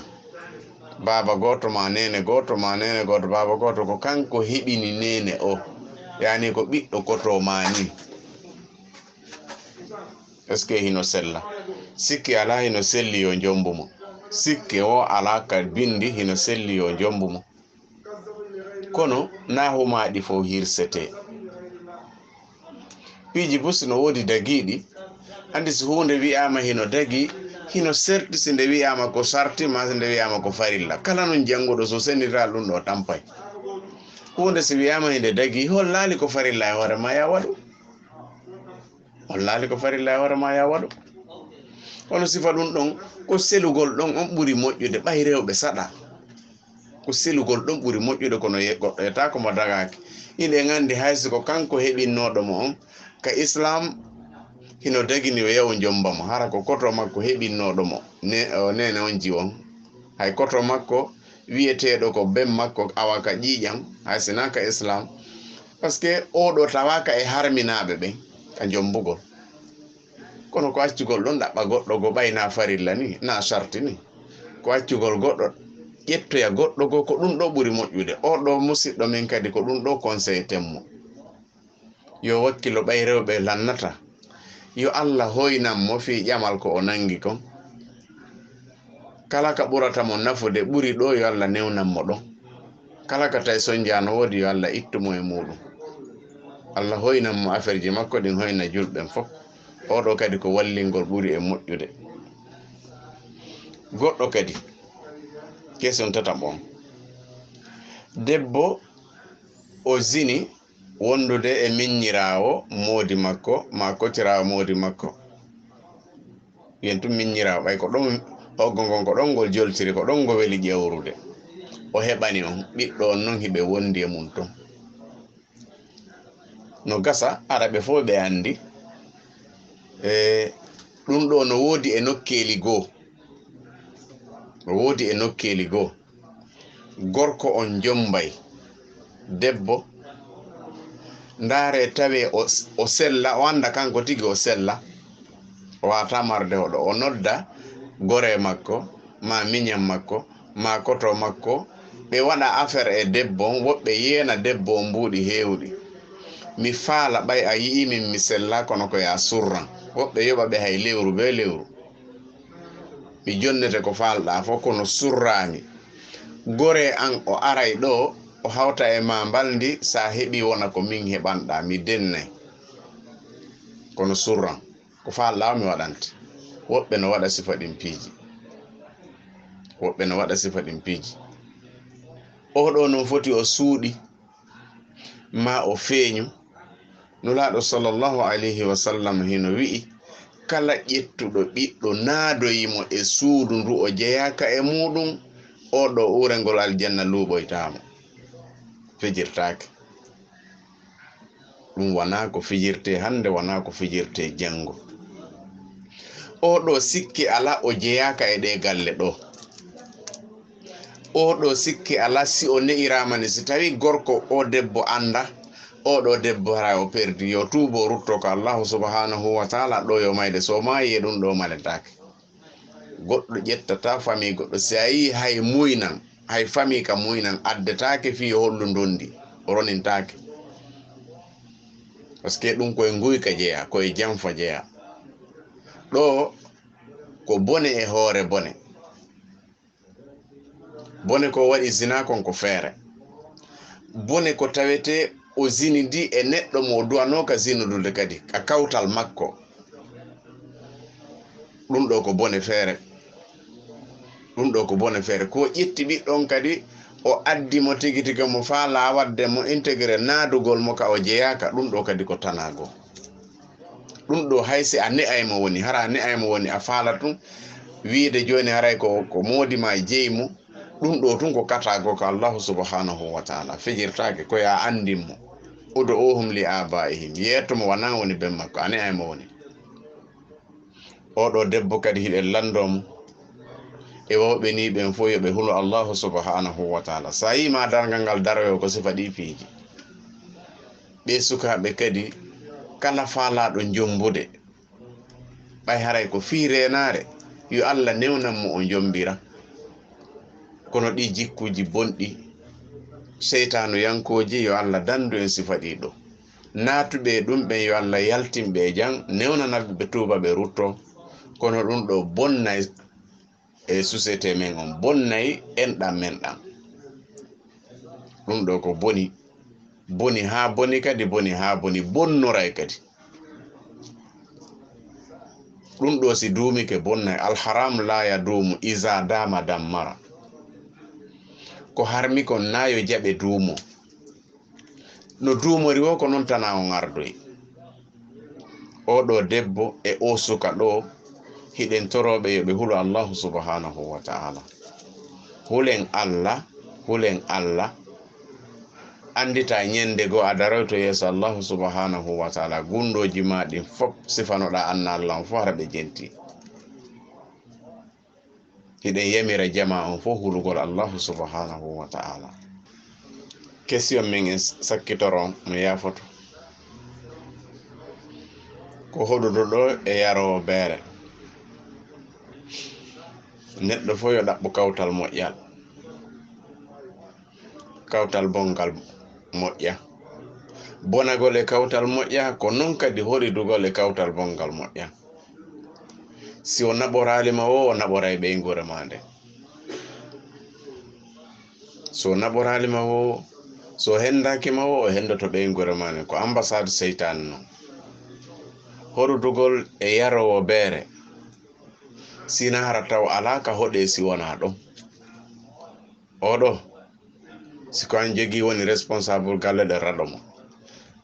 Baaba gooto maa neene gooto maa neene gooto baaba gooto, ko kanko heɓini neene o. Yaani ko ɓiɗɗo koto maa ni. Est-ce que hino sella? Sikke alaa hino selli yo jombu mo. Sikke o alaa ka bindi hino selli yo jombu mo. Kono naa humaaɗi fow hirsete. Piiji bus no woodi dagiiɗi. Anndi si huunde wi'aama hino dagi, hino serti si nde wi'aama ko sarti maa si nde wi'aama ko farilla. Kala non jannguɗo so senndiral ɗun ɗoo tampay. Huunde si wi'aama hinde dagi, hollaali ko farilla e hoore maa ya waɗu. Hollaali ko farilla e hoore maa ya waɗu. Kono sifa ɗun ɗon, ko selugol ɗon on ɓuri moƴƴude, ɓay rewɓe saɗa. Ko selugol ɗon ɓuri moƴƴude, kono ye-, goɗɗo yetaako mo dagaaki. Hiɗen anndi hay si ko kanko heɓinnooɗo mo on, ka Islaam hino dagini o yahu jomba mo, hara ko koto makko heɓinnooɗo mo, ne-, o neene on jiwon. Hay koto makko wi'eteeɗo ko ben makko awa ka ƴiiƴam, hay si naa ka Islaam. Parce que oo ɗoo tawaaka e harminaaɓe ɓen ka jombugol. Kono ko accugol ɗon ɗaɓɓa goɗɗo goo ɓay naa farilla ni, naa sarti ni. Ko accugol goɗɗo, ƴettoya goɗɗo goo, ko ɗun ɗoo ɓuri moƴƴude. Oo ɗoo musiɗɗo men kadi ko ɗun ɗoo conseilleten mo. Yo wakkilo ɓay rewɓe lannata. Yo Allah hoynan mo fii ƴamal ko o nangi kon. Kala ka ɓurata mo nafude ɓuri ɗoo, yo Allah newnan mo ɗon. Kala ka tawi sonjaa no woodi, yo Allah ittu mo e muuɗun. Allah hoynan mo affaire ji makko ɗin, hoyna julɓe ɓen fof. Oo ɗoo kadi ko wallingol ɓuri e moƴƴude. Goɗɗo kadi, question tataɓo on. Debbo o zini wondude e miññiraawo moodi makko, maa kotiraawo moodi makko. Yen tun miññiraawo, ɓay ko ɗon, oggo ngon ko ɗon ngol joltiri, ko ɗon ngo weli ƴawrude. O heɓani on, ɓiɗɗo on non hiɓe wondi e mun ton. No gasa, ara ɓe fof ɓe anndi. E, ɗun ɗoo no woodi e nokkeeli goo. No woodi e nokkeeli goo. Gorko on jombay debbo, ndaare tawe o, o sella, o annda kanko tigi o sella. O waawataa marde hoɗo. O nodda goree makko, maa miñan makko, maa koto makko, ɓe waɗa affaire e debbo on, woɓɓe yeena debbo on mbuuɗi heewuɗi. Mi faala ɓay a yi'ii min mi sella, kono ko yaa surran. Woɓɓe yoɓa ɓe hay lewru bee lewru. Mi jonnete ko faalɗaa fof, kono surraami. Goree an o aray ɗoo, o hawta e maa mbalndi, sa heɓii wona ko min heɓanɗaa, mi dennay. Kono surran, ko faalɗaa o mi waɗante. Woɓɓe no waɗa sifa ɗin piiji. Woɓɓe no waɗa sifa ɗin piiji. Oɗo non foti o suuɗi, ma o feeñu. Nulaaɗo sallallahu alayhi wa sallam hino wi'i, kala ƴettuɗo ɓiɗɗo naadoyi mo e suudu ndu o jeyaaka e muuɗum, oɗo uurengol aljanna luuɓoytaa mo. Fijirtaake. Ɗum wanaa ko fijirtee hannde, wanaa ko fijirtee janngo. Oɗo sikke alaa o jeyaaka e ɗee galle ɗoo. Oɗo sikke alaa si o ne'iraama ni, si tawii gorko o debbo annda, oɗo debbo hara o perdi, yo tuubo rutto ko Allahu subhanahu wa taala ɗo yo mayde, so maayi e ɗum ɗo maletaake. Goɗɗo ƴettata famii goɗɗo, si a yii hay muynan, hay famii ka muynan addetaake fii yo hollu ndondi, o ronintaake. Parce que ɗum koye nguyka jeya, koye janfa jeya. Ɗo ko bone e hoore bone. Bone ko waɗi zina kon ko feere. Bone ko tawete o zinidi e neɗɗo mo o duwanooka zinudude kadi, ka kawtal makko. Ɗum ɗo ko bone feere. Ɗum ɗo ko bone feere. Ko ƴetti ɓiɗɗon kadi, o addi mo tigi tigi, mo faala wadde mo integre naadugol mo ka o jeyaaka, ɗum ɗo kadi ko tanaago. Ɗum ɗo hay si a ne'ay mo woni, hara a ne'ay mo woni, a faala tun wiide jooni haray ko, ko moodi ma jeyi mo, ɗum ɗo tun ko kataago ka Allahu subhanahu wa taala. Fijirtaake ko ya anndin mo. Ud'uhum li abaihim. Yeeto mo wanaa woni ben makko, a ne'ay mo woni. Oɗo debbo kadi hiɗen lanndoo mo. E wawɓe ni ɓen fof yo ɓe hulu Allahu subhanahu wa taala. Sa yii ma darngal ngal daroyo ko sifa ɗi piiji. Ɓe sukaaɓe kadi kala faalaaɗo jombude, ɓay haray ko fii reenaare, yo Allah newnan mo o jombira. Kono ɗi jikkuuji bonɗi, seytaanu yankooji, yo Allah dandu en sifa ɗi ɗo. Naatuɓe e ɗum ɓen yo Allah yaltin ɓe e jam, newnana ɓe tuuba ɓe rutto. Kono ɗum ɗo bonnay e société men on, bonnay enɗam men ɗam. Ɗum ɗo ko boni, boni haa boni kadi, boni haa boni, bonnoray kadi. Ɗum ɗo si duumike bonnay, alharam la ya duumu, iza dama dammara. Ko harmi kon na yo jaɓe duumo. No duumori wo ko non tana on ardoyi. Oɗo debbo e o suka ɗo, hiɗen torooɓe yo ɓe hulo Allahu subhanahu wa ta'ala. Hulen Allah, hulen Allah. Anndita ñende goo a daroyto yeeso Allahu subhanahu wa ta'ala, gunndooji ma ɗin fof sifanoɗa anna Allah on fof hara ɓe jenti. Hiɗen yamira jama on fof hulugol Allahu subhanahu wa ta'ala. Question men en sakkitoro, mi yaafoto. Ko hoɗuɗo ɗo e yaroowo beere. Neɗɗo fof yo ɗaɓɓu kawtal moƴƴal. Kawtal bonngal moƴƴa. Bonagol e kawtal moƴƴa, ko non kadi hoɗidugol e kawtal bonngal moƴƴa. Si o naɓoraali ma wo, o naɓoray ɓeynguure ma nden. So naɓoraali ma wo, so hendaaki ma wo, o hendoto ɓeynguure ma nden. Ko ambassade seytaane non. Hoɗudugol e yaroowo beere, sina hara taw alaa ka hoɗee si wonaa ɗon. Oɗo, si ko an jogii woni responsable galle ɗen raɗo mo.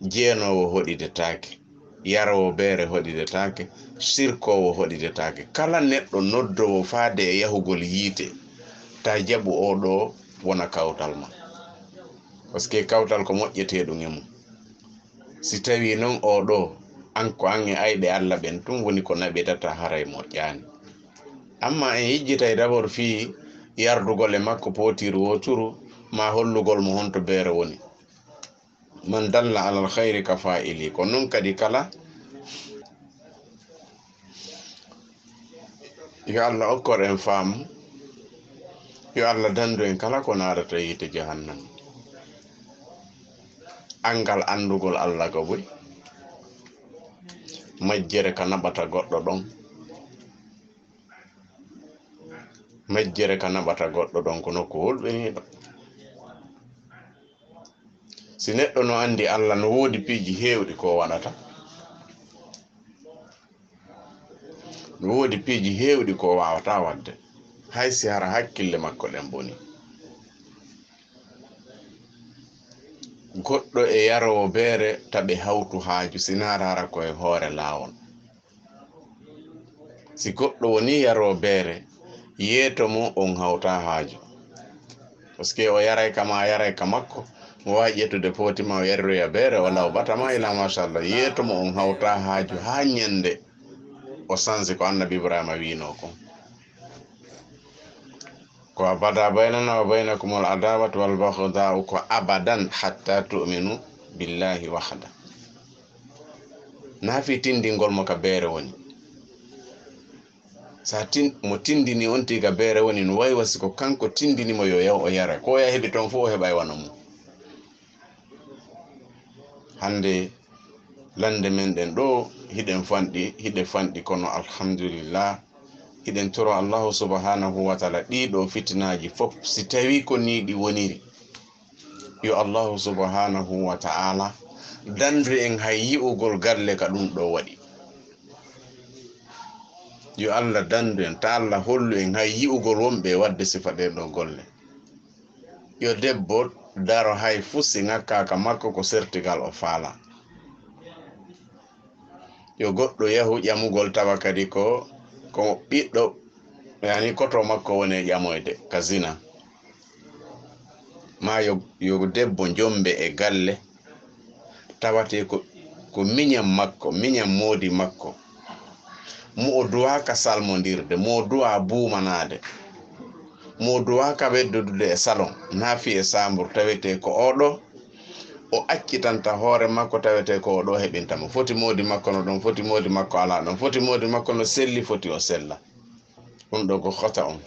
Jeenoowo hoɗidetaake, yaroowo beere hoɗidetaake, sirkoowo hoɗidetaake. Kala neɗɗo noddoowo faade e yahugol yiite, ta jaɓu oɗo wona kawtal ma. Parce que kawtal ko moƴƴetee ɗum e mum. Si tawii non oɗo, an ko an e ayɓe Allah ɓen tun woni ko naɓidata, haray moƴƴaani. Amma en yejjitay d'abord fii yardugol e makko pootiiru woo turu, maa hollugol mo honto beere woni. Man dalla alal khayri ka fa'ili. Ko non kadi kala, yo Allah okkor en faamu, yo Allah dandu en kala ko naadata yiite jahannama. Anngal anndugol Allah ko buy, majjere ka naɓata goɗɗo ɗon. Majjere ka naɓata goɗɗo ɗon ko nokku hulɓiniiɗo. Si neɗɗo no anndi Allah, no woodi piiji heewɗi ko waɗata. No woodi piiji heewɗi ko o waawataa waɗde, hay si hara hakkille makko ɗen boni. Goɗɗo e yaroowo beere taɓe hawtu haaju, si naata hara ko e hoore laawol. Si goɗɗo woni yaroowo beere, yeeto mo on hawta haaju. Parce que o yaray ka ma, a yaray ka makko, mo waawi ƴettude pooti ma, o yariroya beere, o lawɓata ma, ila machallah. Yeeto mo on hawta haaju haa ñande o sansi ko Annabi Ibrahima wiinoo kon. Ko a bada baynana wa baynakumul adawatu wal baghdau, ko abadan hatta tu'minu billahi wahda. Na fi tindingol mo ka beere woni. Sa tin-, mo tindini on tiga beere woni, no wayi wasi ko kanko tindini mo yo yaw o yara. Ko ya heɓi ton fof o heɓa e wano mum. Hande lande men ɗen ɗo, hiɗen fanɗi, hiɗe fanɗi, kono alhamdulillah, hiɗen toro Allahu subhanahu wa ta'ala ɗiɗo fitinaaji fof, si tawi ko ni ɗi woniri, yo Allahu subhanahu wa ta'ala dandu en hay yi'ugol galle ka ɗum ɗo waɗi. Yo Allah dandu en, ta Allah hollu en hay yi'ugol wonɓe e waɗde sifa ɗe ɗo golle. Yo debbo daro hay fuu si ŋakkaaka makko ko sertigal o faala. Yo goɗɗo yahu ƴamugol tawa kadi ko, ko ɓiɗɗo, yani koto makko woni e ƴamoyde ka zina. Ma yo, yo debbo jombe e galle, tawate ko, ko miñan makko, miñan moodi makko. Mo o duwaaka salmondirde, mo o duwaa buumanaade, mo o duwaaka weddodude e salon, naa fii e saambur, tawetee ko oo ɗoo o accitanta hoore makko, tawetee ko oo ɗoo heɓinta mo. Foti moodi makko no ɗon, foti moodi makko alaa ɗon, foti moodi makko no selli, foti o sella. Ɗum ɗoo ko khata on,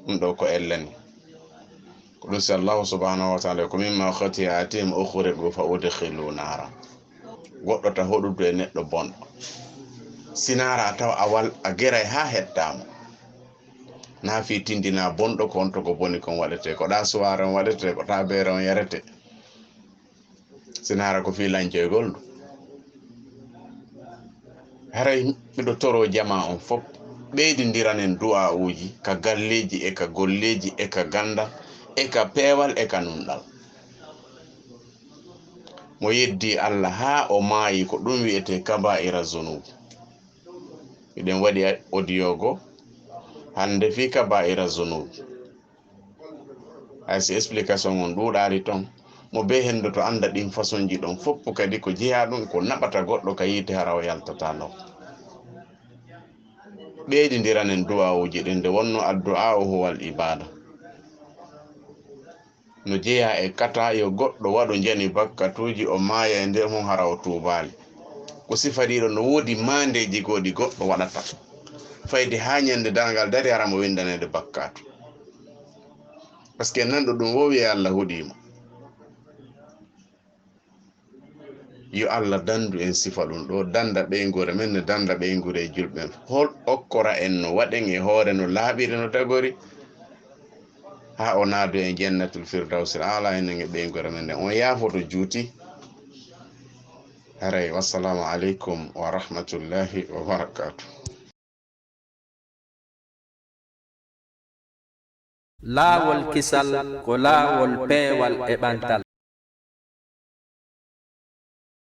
ɗum ɗoo ko ellani. Ko ɗum si Allahu subhanahu wa ta'ala ko mimma khati'atihim ughriqu fa udkhilu nara. Goɗɗo ta hoɗudu e neɗɗo bonɗo. Si naara a tawa a wal-, a geray haa hettaama. Naa fii tindina bonɗo ko on to ko boni kon waɗetee, ko ɗaa suwaare on waɗetee, ko taa beere on yaretee. Si naara ko fii lancoygol ndu. Haray miɗo toro jamaa on fof, ɓeydindiranen du'aa'uuji ka galleeji e ka golleeji e ka ganndal e ka peewal e ka nunɗal. Mo yeddi Allah haa o maayi, ko ɗum wi'etee kabaa'ira zunub. Miɗen waɗi audio goo hannde fii kabaa'ira zunub. Hay si explication on ɗuuɗaali ton, mo bee henndu to annda ɗin façonji ɗon fof kadi ko jeyaa ɗum ko naɓata goɗɗo ka yiite hara o yaltataa law. Ɓeydindiranen du'aa'uuji ɗin, nde wonnoo addu'aa'u huwal ibaada. No jeyaa e kata yo goɗɗo waɗu njani bakkatuuji, o maaya e nder mum hara o tuubaali. Ko sifa ɗiɗo no woodi maandeeji goo ɗi goɗɗo waɗata. Fayde haa ñande darngal dari hara mo winndaneede bakkatu. Parce que nanɗo ɗum woo wi'a Allah huɗii mo. Yo Allah dandu en sifa ɗum ɗoo, danda ɓeynguure men, ne danda ɓeynguure e julɓe en. Hol okkora en no waɗen e hoore no laaɓiri no dagori, haa o naadu en jannatul firdawsil aala, enen e ɓeynguure men nden. On yaafoto juuti. Haray, wassalamu aleykum wa rahmatullahi wa barakatuh. Laawol kisal ko laawol peewal e ɓantal.